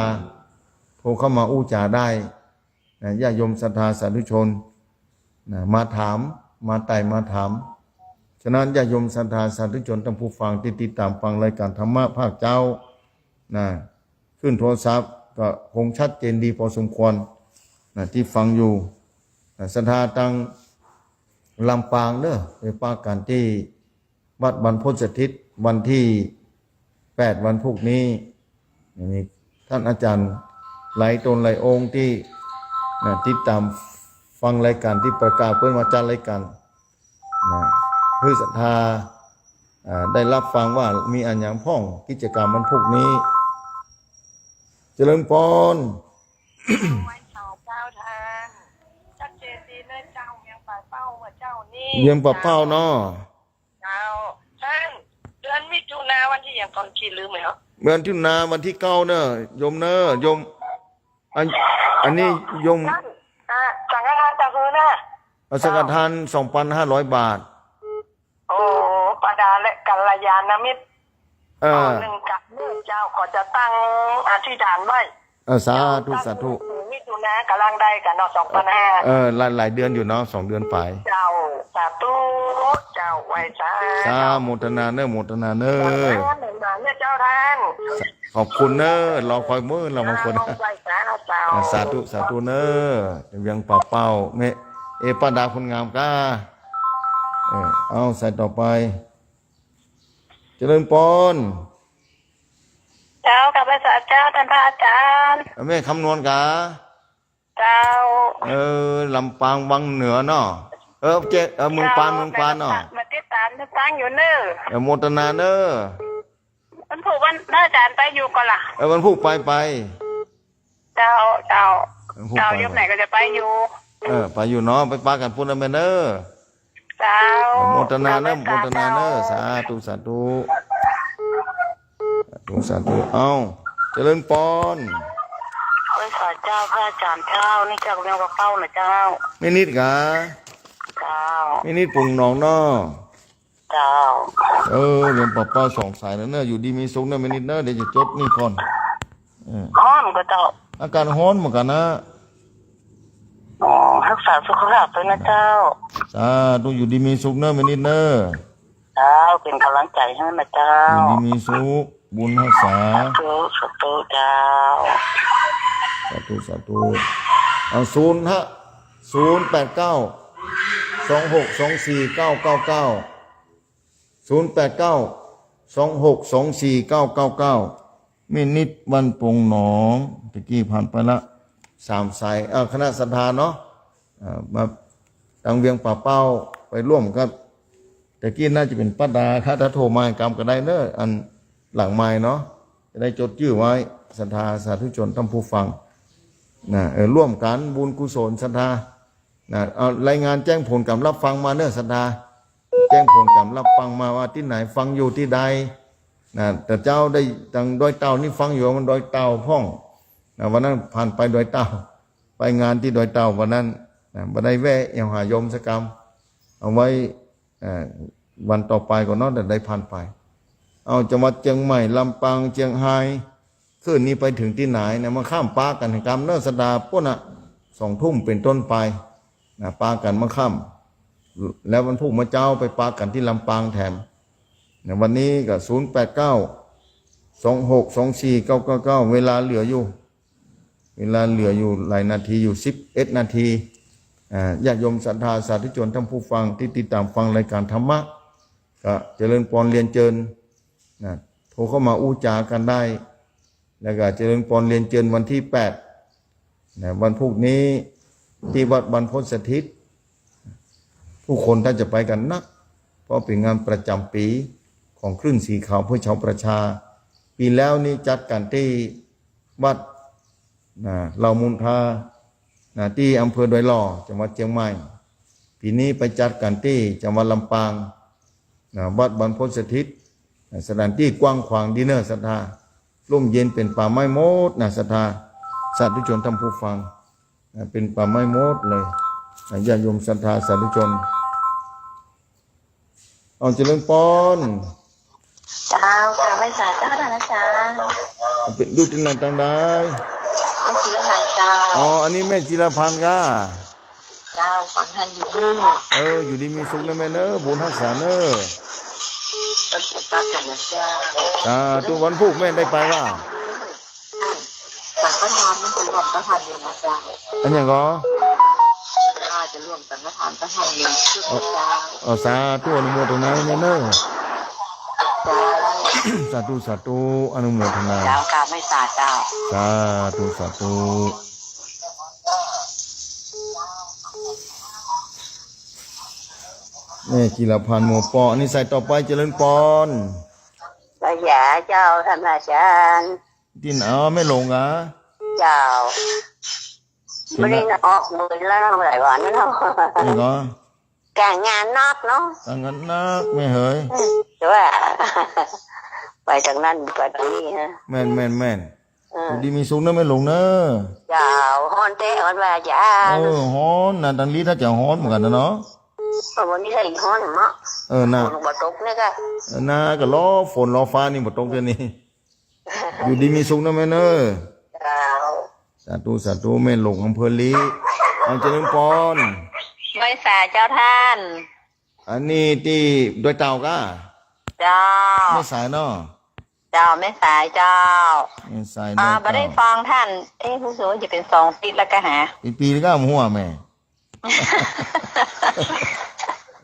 โทรเข้ามาอู้จ๋าได้ นะ ญาติโยมศรัทธาสาธุชน นะ มาถาม มาไต่มาถาม ฉะนั้นญาติโยมศรัทธาสาธุชนท่านผู้ฟังตี้ติดต๋ามฟังรายก๋านธรรมะภาคเจ๊า นะ ขึ้นโทรศัพท์ก็คงชัดเจนดีพอสมควร นะ ตี้ฟังอยู่ นะ ศรัทธาตางลำปางเน่อ ไปปะกั๋นตี้วัดบรรพตสถิตวันตี้แปด วันพูกนี้ นี่มีต้านอาจ๋ารย์หลายต๋นหลายองค์ตี้ นะ ติดต๋ามฟังรายก๋านตี้ประกาศเปิ้นว่าจัดรายก๋าน นะ หื้อศรัทธา อ่า ได้ฮับฟังว่ามีอะหยังพ่อง กิจก๋รรมวันพูกนี้ เจริญปอน ไหว้เสาเจ้าท่าน ชัดเจนดีเน่อเจ้า เวียงป่าเป้าเมื่อเจ๊านี้ เวียงป่าเป้าเนาะ เจ้า ท่าน เดือนมิถุนาวันตี้หยังก่อ กี้ลืมแล้ว เดือนมิถุนาวันตี้เก้าเน่อ โยมเน่อ โยม อัน อันนี้โยม ท่าน อ่า สังฆทานตะหื้อเน่อ เอาสังฆทานสองปันห้าร้อยบาท โอ้ ป้าดาและกัลยาณมิตร เออ เอาหนึ่งกับเน่อเจ้า ก็จะตั้งอธิษฐานไว้ เออ สาธุ สาธุ มิถุนากำลังได้กั๋นเนาะ สองปันห้า เออ หลาย หลายเดือนอยู่เนาะ สองเดือนป๋าย เจ้า สาธุ เจ้า ไหว้สา สา โมทนาเน่อ โมทนาเน่อ สาธุเน่อเจ้าท่าน ขอบคุณเน่อ รอคอยเมื่อเราบางคน เจ้า ไหว้สาเจ้า อ่ะ สาธุ สาธุเน่อ เวียงป่าเป้า แม่ เอ ป้าดาคนงามก้า เออ เอาสายต่อไป เจริญปอน เจ้า กราบไหว้สาเจ้า ท่านพระอาจารย์ แม่คำนวณกา เจ้า เออ ลำปางวังเหนือเนาะ เออ เจ เออ เมืองปาน เจ้า เมืองปานเนาะ มาติดต๋ามฟังอยู่เน่อ เออ โมทนาเน่อ วันพูกวัน พระอาจารย์ไปอยู่ก่อล่ะ เออ วันพูกไป ไป เจ้า เจ้า วันพูก เจ้า ไป โยมไหนก็จะไปอยู่ เออ ไปอยู่เนาะ ไปปะกั๋นปู๊นนะแม่เน่อ เจ้า โมทนาเน่อ โมทนาเน่อ สาธุ สาธุ สาธุ สาธุ เอ้า เจริญปอน ไหว้สาเจ้า พระอาจารย์เจ้า นี่จากเวียงป่าเป้านะเจ้า แม่นิดกา เจ้า แม่นิดปงหนองเนาะ เจ้า เออ เวียงป่าเป้าสองสายนะเน่อ อยู่ดีมีสุขเน่อแม่นิดเน่อ เดี๋ยวจะจดนี่ก่อน เออ ฮ้อนก่อเจ้า อากาศฮ้อนเหมือนกั๋นนะ อ๋อ ฮักษาสุขภาพตวยนะเจ้า สาธุ อยู่ดีมีสุขเน่อแม่นิดเน่อ เจ้า เป๋นก๋ำลังใจ๋หื้อนะเจ้า อยู่ดีมีสุข บุญฮักษา สาธุ สาธุเจ้า สาธุ สาธุ เอา ศูนย์ ฮะ ศูนย์แปดเก้า สองหกสองสี่เก้าเก้าเก้า ศูนย์แปดเก้า สองหกสองสี่เก้าเก้าเก้า แม่นิดบ้านปงหนอง ตะกี้ผ่านไปละ สามสาย เอ่อ คณะศรัทธาเนาะ เอ่อ มาตางเวียงป่าเป้า ไปร่วมกับ ตะกี้น่าจะเป๋นป้าดา ถ้า ถ้าโทรมาก่ำก็ได้เน่อ อันหลังไมค์เนาะ จะได้จดจื้อไว้ ศรัทธาสาธุชนท่านผู้ฟัง นะ เออ ร่วมกั๋นบุญกุศลศรัทธา นะ เอารายงานแจ้งผลก๋ำฮับฟังมาเน่อศรัทธา แจ้งผลก๋ำฮับฟังมาว่าตี้ไหนฟังอยู่ตี้ใด นะ แต่เจ้าได้ตางดอยเต่านี่ฟังอยู่ มันดอยเต่าพ่อง นะ วันนั้นผ่านไปดอยเต่า ไปงานตี้ดอยเต่าวันนั้น นะ บ่ได้แวะแอ่วหาโยมสักกำ เอาไว้ เอ่อ วันต่อไปก่อนเนาะ เดี๋ยวได้ผ่านไป เอา จังหวัดเจียงใหม่ ลำปาง เจียงฮาย คืนนี้ไปเถิงตี้ไหนนะ มาค่ำปะกั๋นกำเน่อศรัทธา ปู๊นน่ะ สองทุ่มเป๋นต้นไป นะ ปะกั๋นมาค่ำ แล้ววันพูกเมื่อเจ๊าไปปะกั๋นตี้ลำปางแถม นะ วันนี้ก็ ศูนย์แปดเก้า สองหกสองสี่เก้าเก้าเก้า เวลาเหลืออยู่ เวลาเหลืออยู่หลายนาทีอยู่ สิบเอ็ดนาที อ่า ญาติโยมศรัทธาสาธุชนท่านผู้ฟังตี้ติดต๋ามฟังรายก๋านธรรมะ ก็เจริญปอนเรียนเจิญ นะ โทรเข้ามาอู้จ๋ากั๋นได้ แล้วก็เจริญปอนเรียนเจิญวันตี้แปด นะ วันพูกนี้ตี้วัดบรรพตสถิต ผู้คนต้านจะไปกั๋นนัก เพราะเป๋นงานประจ๋ำปี๋ของคลื่นสีขาวเพื่อชาวประชา ปี๋แล้วนี้จัดกั๋นตี้วัด นะ เหล่ามูลทา นะ ตี้อำเภอดอยหล่อ จังหวัดเจียงใหม่ ปี๋นี้ไปจัดกั๋นตี้จังหวัดลำปาง นะ วัดบรรพตสถิต นะ สถานตี้กว้างขวางดีเน่อศรัทธา ร่มเย็นเป๋นป่าไม้หมดนะศรัทธา สาธุชนท่านผู้ฟัง นะ เป๋นป่าไม้หมดเลย นะ ญาติโยมศรัทธาสาธุชน เอาเจริญปอน เจ้า กราบไหว้สาเจ้าท่านอาจารย์ เป๋นลูกตี้ไหนตางใด แม่จิรพันธ์เจ้า อ๋อ อันนี้แม่จิรพันธ์ก้า เจ้า ฟังท่านอยู่ เออ อยู่ดีมีสุขนะแม่เนอะ บุญฮักษาเนอะ ก็เก็บปากกันนะเจ้า อ่า ตุ๊วันพูกแม่ได้ไปว่า สังฆทานมันจะรวมสังฆทานอยู่นะเจ้า อันหยังก่อ อ่า จะรวมสังฆทานสังฆทานอยู่เจ้า เออ สาธุอนุโมทนาแม่เนอะ เจ้า สาธุ สาธุ อนุโมทนา เจ้า กราบไหว้สาเจ้า สาธุ สาธุ แม่จิรพันธ์ หมู่เปาะ อันนี้สายต่อไป เจริญปอน พระยาเจ้า ท่านอาจารย์ ตี้ไหน อ๋อ แม่หลงเหรอ เจ้า เห็นละ บ่ได้ออกเมืองแล้วหลายวันแล้ว นี่เหรอ การงานหนักเนาะ การงานหนักแม่เหย แต่ว่า ไปตางนั้น ไปตางนี้ฮะ แม่น แม่น แม่น เออ อยู่ดีมีสุขเนอะแม่หลงเนอะ เจ้า ฮ้อนแต๊ฮ้อนว่าเจ้า เออ ฮ้อนนะ ตางนี้ถ้าจะฮ้อนเหมือนกั๋นนะเนาะ เออ วันนี้ใส่ฮ้อนเนาะ เออ นะ ฝนบ่ตกนี่ก็ เออ นะ ก็รอฝนรอฟ้านี่บ่ตกเดี๋ยวนี้ อยู่ดีมีสุขเนอะแม่เนอะ เจ้า สาธุ สาธุ แม่หลงอำเภอลี้ เอาเจริญปอน ไหว้สาเจ้าท่าน อันนี้ตี้ดอยเต่าก้า เจ้า แม่สายเนาะ เจ้า แม่สายเจ้า แม่สาย อ่า ดอยเต่า บ่ได้ฟังท่าน เอ๊ะ ฮู้สึกว่าจะเป๋นสองอาทิตย์แล้วก้าหา เป๋นปี๋แล้วก้า หัวแม่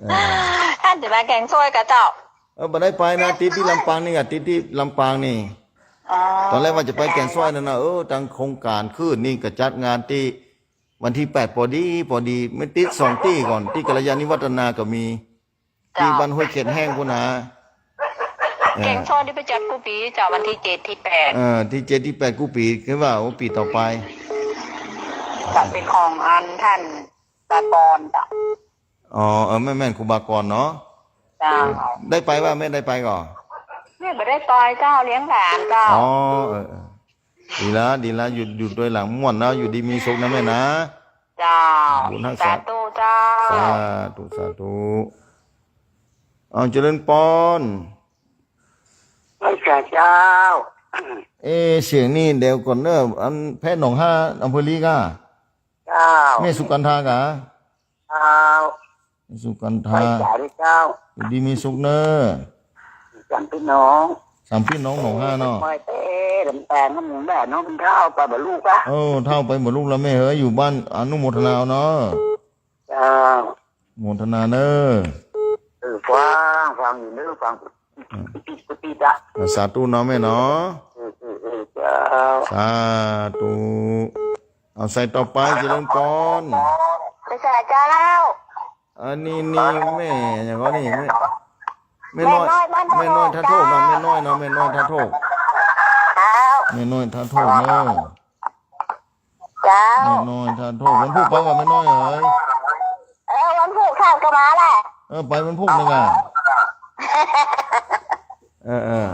เออ ท่านจะมาแก่งซ้อยก้าเจ้า เออ บ่ได้ไปนะ ติดตี้ลำปางนี่ก้า ติดตี้ลำปางนี่ อ๋อ ต๋อนแรกว่าจะไปแก่งซ้อยนั่นนะ เออ ตางโครงก๋านขึ้นนี่ก็จัดงานตี้วันตี้แปด ปอดี ปอดี แม่นติดสองตี้ก่อน ตี้กัลยาณิวัฒนาก็มี เจ้า ตี้บ้านห้วยเข็ดแห้งปู้นนะ เออ แก่งซ้อยนี่ไปจัดกู้ปี๋เจ้า วันตี้เจ็ดตี้แปด เออ ตี้เจ็ดตี้แปดกู้ปี๋ คือว่า โอ้ ปี๋ต่อไป ก็เป๋นของอันท่านบากรเจ้า อ๋อ เออ แม่น แม่น ครูบากรเนาะ เจ้า ได้ไปว่า แม่ได้ไปก่อ แม่บ่ได้ไปเจ้า เลี้ยงหลานเจ้า อ๋อ เออ เออ ดีละ ดีละ อยู่ อยู่ตวยหลังม่วนนะ อยู่ดีมีสุขนะแม่นะ เจ้า บุญฮักษา สาธุเจ้า สาธุ สาธุ เอาเจริญปอน ไหว้สาเจ้า เอ๊ะ เสียงนี่เดี๋ยวก่อนเนอะ อันแพทย์หนองฮา อำเภอลี้ก้า เจ้า แม่สุกันทาก้า เจ้า แม่สุกันทา ไหว้สาเจ้า อยู่ดีมีสุขเนอะ สามพี่น้อง สามพี่น้องหนองฮาเนาะ ไหว้เต้ลำปางน้ำแม่น้องเฒ่าไปบ่ลูกอะ เออ เฒ่าไปบ่ลูกแล้วแม่เฮ้ย อยู่บ้านอนุโมทนาเอาเนาะ เจ้า โมทนาเนอะ เออ ฟัง ฟังอยู่เนอะ ฟัง อืม กุฏิกุฏิจ้ะ อ่ะ สาธุเนาะแม่เนาะ เออ เออ เออ เจ้า สาธุ เอาสายต่อไป เจริญปอน ไปสาเจ้า อันนี้นี่แม่หยังก่อนี่ แม่ แม่น้อย แม่น้อยบ้าน แม่น้อยท่าโทกเนาะ แม่น้อยเนาะ แม่น้อยท่าโทก เจ้า แม่น้อยท่าโทกเนาะ เจ้า แม่น้อยท่าโทก วันพูกไปก่าแม่น้อยเอ๋ย เออ วันพูกข้าก็มาแหละ เออ ไปวันพูกนึ่งอะ เออ เออ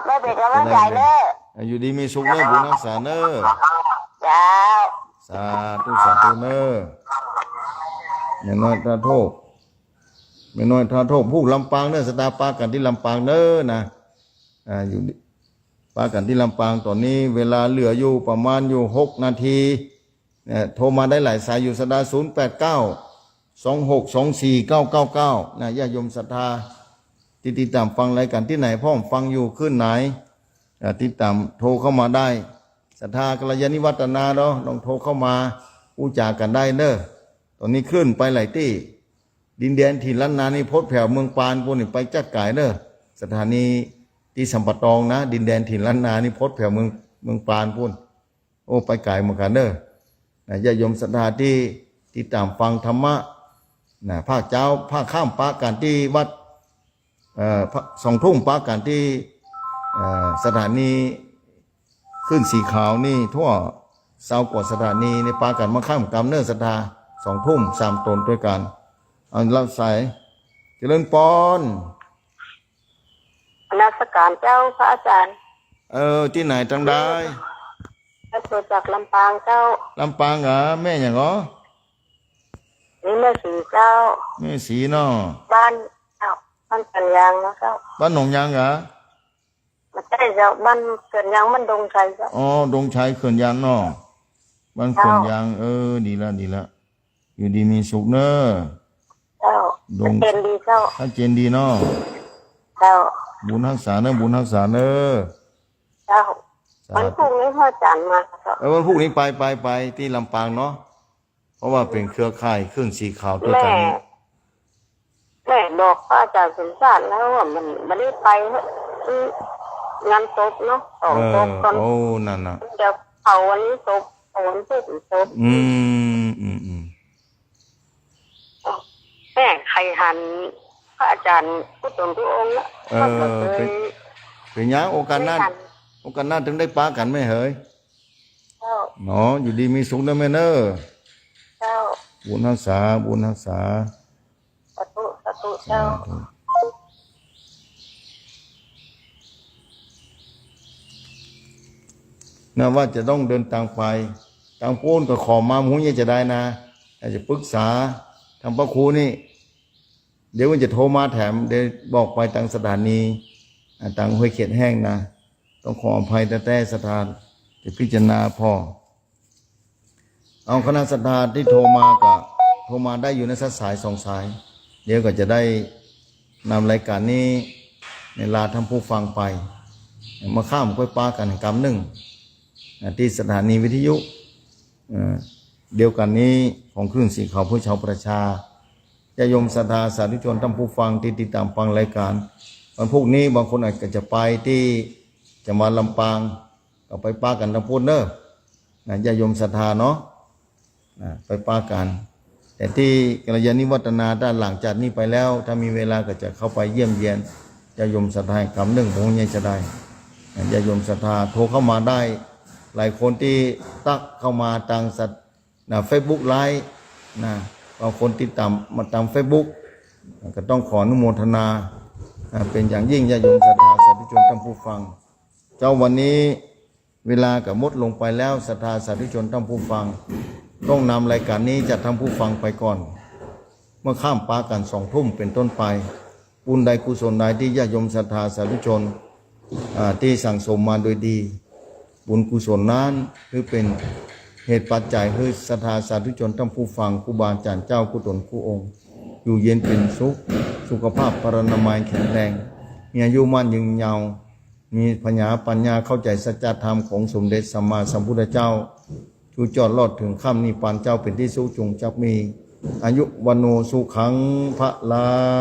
แม่เป๋นก๋ำลังใจ๋เนอะ เออ อยู่ดีมีสุขเนอะ บุญฮักษาเนอะ เจ้า สาธุ สาธุเนอะ แม่น้อยท่าโทก แม่น้อยท่าโทก พูกลำปางเนอะ ศรัทธาปากั๋นตี้ลำปางเนอะนะ อ่า อยู่ ปากั๋นตี้ลำปาง ต๋อนนี้เวลาเหลืออยู่ประมาณอยู่หกนาที เนี่ย โทรมาได้หลายสายอยู่ ศรัทธา ศูนย์แปดเก้า สองหกสองสี่เก้าเก้าเก้า นะ ญาติโยมศรัทธา ตี้ติดต๋ามฟังรายก๋านตี้ไหน พ่องฟังอยู่คลื่นไหน อ่า ติดต๋ามโทรเข้ามาได้ ศรัทธากัลยาณิวัฒนาเนาะ ลองโทรเข้ามาอู้จ๋ากั๋นได้เนอะ ต๋อนนี้คลื่นไปหลายตี้ ดินแดนถิ่นล้านนานี่พดแผ่วเมืองปานปู้นนี่ไปจั๊กก๋ายเนอะ สถานีตี้สัมปะตองนะ ดินแดนถิ่นล้านนานี่พดแผ่วเมือง เมืองปานปู้น โอ้ ไปก๋ายเหมือนกั๋นเนอะ นะ ญาติโยมศรัทธาตี้ติดต๋ามฟังธรรมะ นะ ภาคเจ๊า ภาคค่ำปากั๋นตี้วัด เอ่อ พระ สองทุ่มปากั๋นตี้ เอ่อ สถานีคลื่นสีขาวนี่ ทั่วซาวกว่าสถานีนี่ปากั๋นมาค่ำกำเนอะศรัทธา สองทุ่ม สามต๋นตวยกั๋น เอารับสาย เจริญปอน นมัสก๋านเจ้าพระอาจ๋ารย์ เออ ตี้ไหน ตางใด โทรจากลำปางเจ้า ลำปางเหรอ แม่หยังก่อ นี่แม่ศรีเจ้า แม่ศรีเนาะ บ้าน เจ้า บ้านเขื่อนยางนะเจ้า บ้านหนองยางเหรอ บ่ใจ้เจ้า บ้านเขื่อนยาง บ้านดงชัยเจ้า อ๋อ ดงชัยเขื่อนยางเนาะ บ้านเขื่อนยาง เจ้า เออ ดีละ ดีละ อยู่ดีมีสุขเน่อ เจ้า ดวง ชัดเจนดีเจ้า ชัดเจนดีเนาะ เจ้า บุญฮักษาเน่อ บุญฮักษาเน่อ เจ้า สาธุ วันพุธนี้พระอาจารย์มาเจ้า เออ วันพุธนี้ไป ไป ไปตี้ลำปางเนาะ เพราะว่าเป๋นเครือข่ายคลื่นสีขาวตวยกั๋น แม่ แม่บอกพระอาจารย์สมชาติแล้วว่ามันไม่ได้ไป อืม งานศพเนาะ สอง เออ ศพก่อน โอ้ นั่นน่ะ เดี๋ยวเผาวันนี้ศพ เผาวันพุธศพ อืม อืม อืม แม่ใค่หันพระอาจารย์กู้ตนกู้องค์ละ เออ ก็บ่เคย เป๋น เป๋นหยัง โอกาสหน้า ไม่ทัน โอกาสหน้าตึงได้ปะกั๋นแม่เหย เจ้า เนาะ อยู่ดีมีสุขเน่อแม่เน่อ เจ้า บุญฮักษา บุญฮักษา สาธุ สาธุ สาธุ เจ้า นะว่าจะต้องเดินตางไป ตางปู๊นก็ขอมา บ่ฮู้จะได้นะ อยากจะปรึกษาตางพระครูนี่ เดี๋ยวมันจะโทรมาแถม เดี๋ยวบอกไปตางสถานี อ่า ตางห้วยเข็ดแห้งนะ ต้องขออภัยแต๊ๆ ศรัทธาจะพิจารณาผ่อ เอาคณะศรัทธาตี้โทรมาก็โทรมาได้อยู่นะ สักสายสองสาย เดี๋ยวก็จะได้นำรายการนี้ในลาท่านผู้ฟังไป เมื่อค่ำค่อยปะกั๋นกำนึ่ง อ่า ตี้สถานีวิทยุ เอ่อ เดียวกั๋นนี้ของคลื่นสีขาวเพื่อชาวประชา ญาติโยมศรัทธาสาธุชนท่านผู้ฟังตี้ติดต๋ามฟังรายการ วันพุธนี้บางคนอาจจะไปตี้จังหวัดลำปาง ก็ไปปะกั๋นตางปู๊นเน่อ นะ ญาติโยมศรัทธาเนาะ นะ ไปปะกั๋น แต่ตี้กัลยาณิวัฒนาด้านหลังจากนี้ไปแล้ว ถ้ามีเวลาก็จะเข้าไปเยี่ยมเยียนญาติโยมศรัทธากำนึ่ง บ่ฮู้จะได้ นะ ญาติโยมศรัทธาโทรเข้ามาได้ หลายคนตี้ตั๊กเข้ามาตางสัต นะ เฟซบุ๊กไลฟ์นะ บางคนติดต๋ามมาตางเฟซบุ๊ก ก็ต้องขออนุโมทนา นะ เป๋นอย่างยิ่งญาติโยมศรัทธาสาธุชนท่านผู้ฟัง เจ้า วันนี้เวลาก็หมดลงไปแล้ว ศรัทธาสาธุชนท่านผู้ฟัง ต้องนำรายการนี้จากท่านผู้ฟังไปก่อน เมื่อค่ำปะกั๋นสองทุ่มเป๋นต้นไป บุญใดกุศลใดตี้ญาติโยมศรัทธาสาธุชน อ่า ตี้สั่งสมมาโดยดี บุญกุศลนั้นคือเป๋นเหตุปัจจัยหื้อศรัทธาสาธุชนท่านผู้ฟัง ครูบาอาจ๋ารย์เจ้ากู้ตนกู้องค์ อยู่เย็นเป๋นสุข สุขภาพพรรณนามัยแข็งแรง มีอายุมั่นยืนยาว มีผญาปัญญาเข้าใจ๋สัจธรรมของสมเด็จสัมมาสัมพุทธเจ้า จุจอดรอดเถิงค่ำนิพพานเจ้าเป๋นตี้สุข จุ่งจักมีอายุ วัณโณ สุขัง พะลัง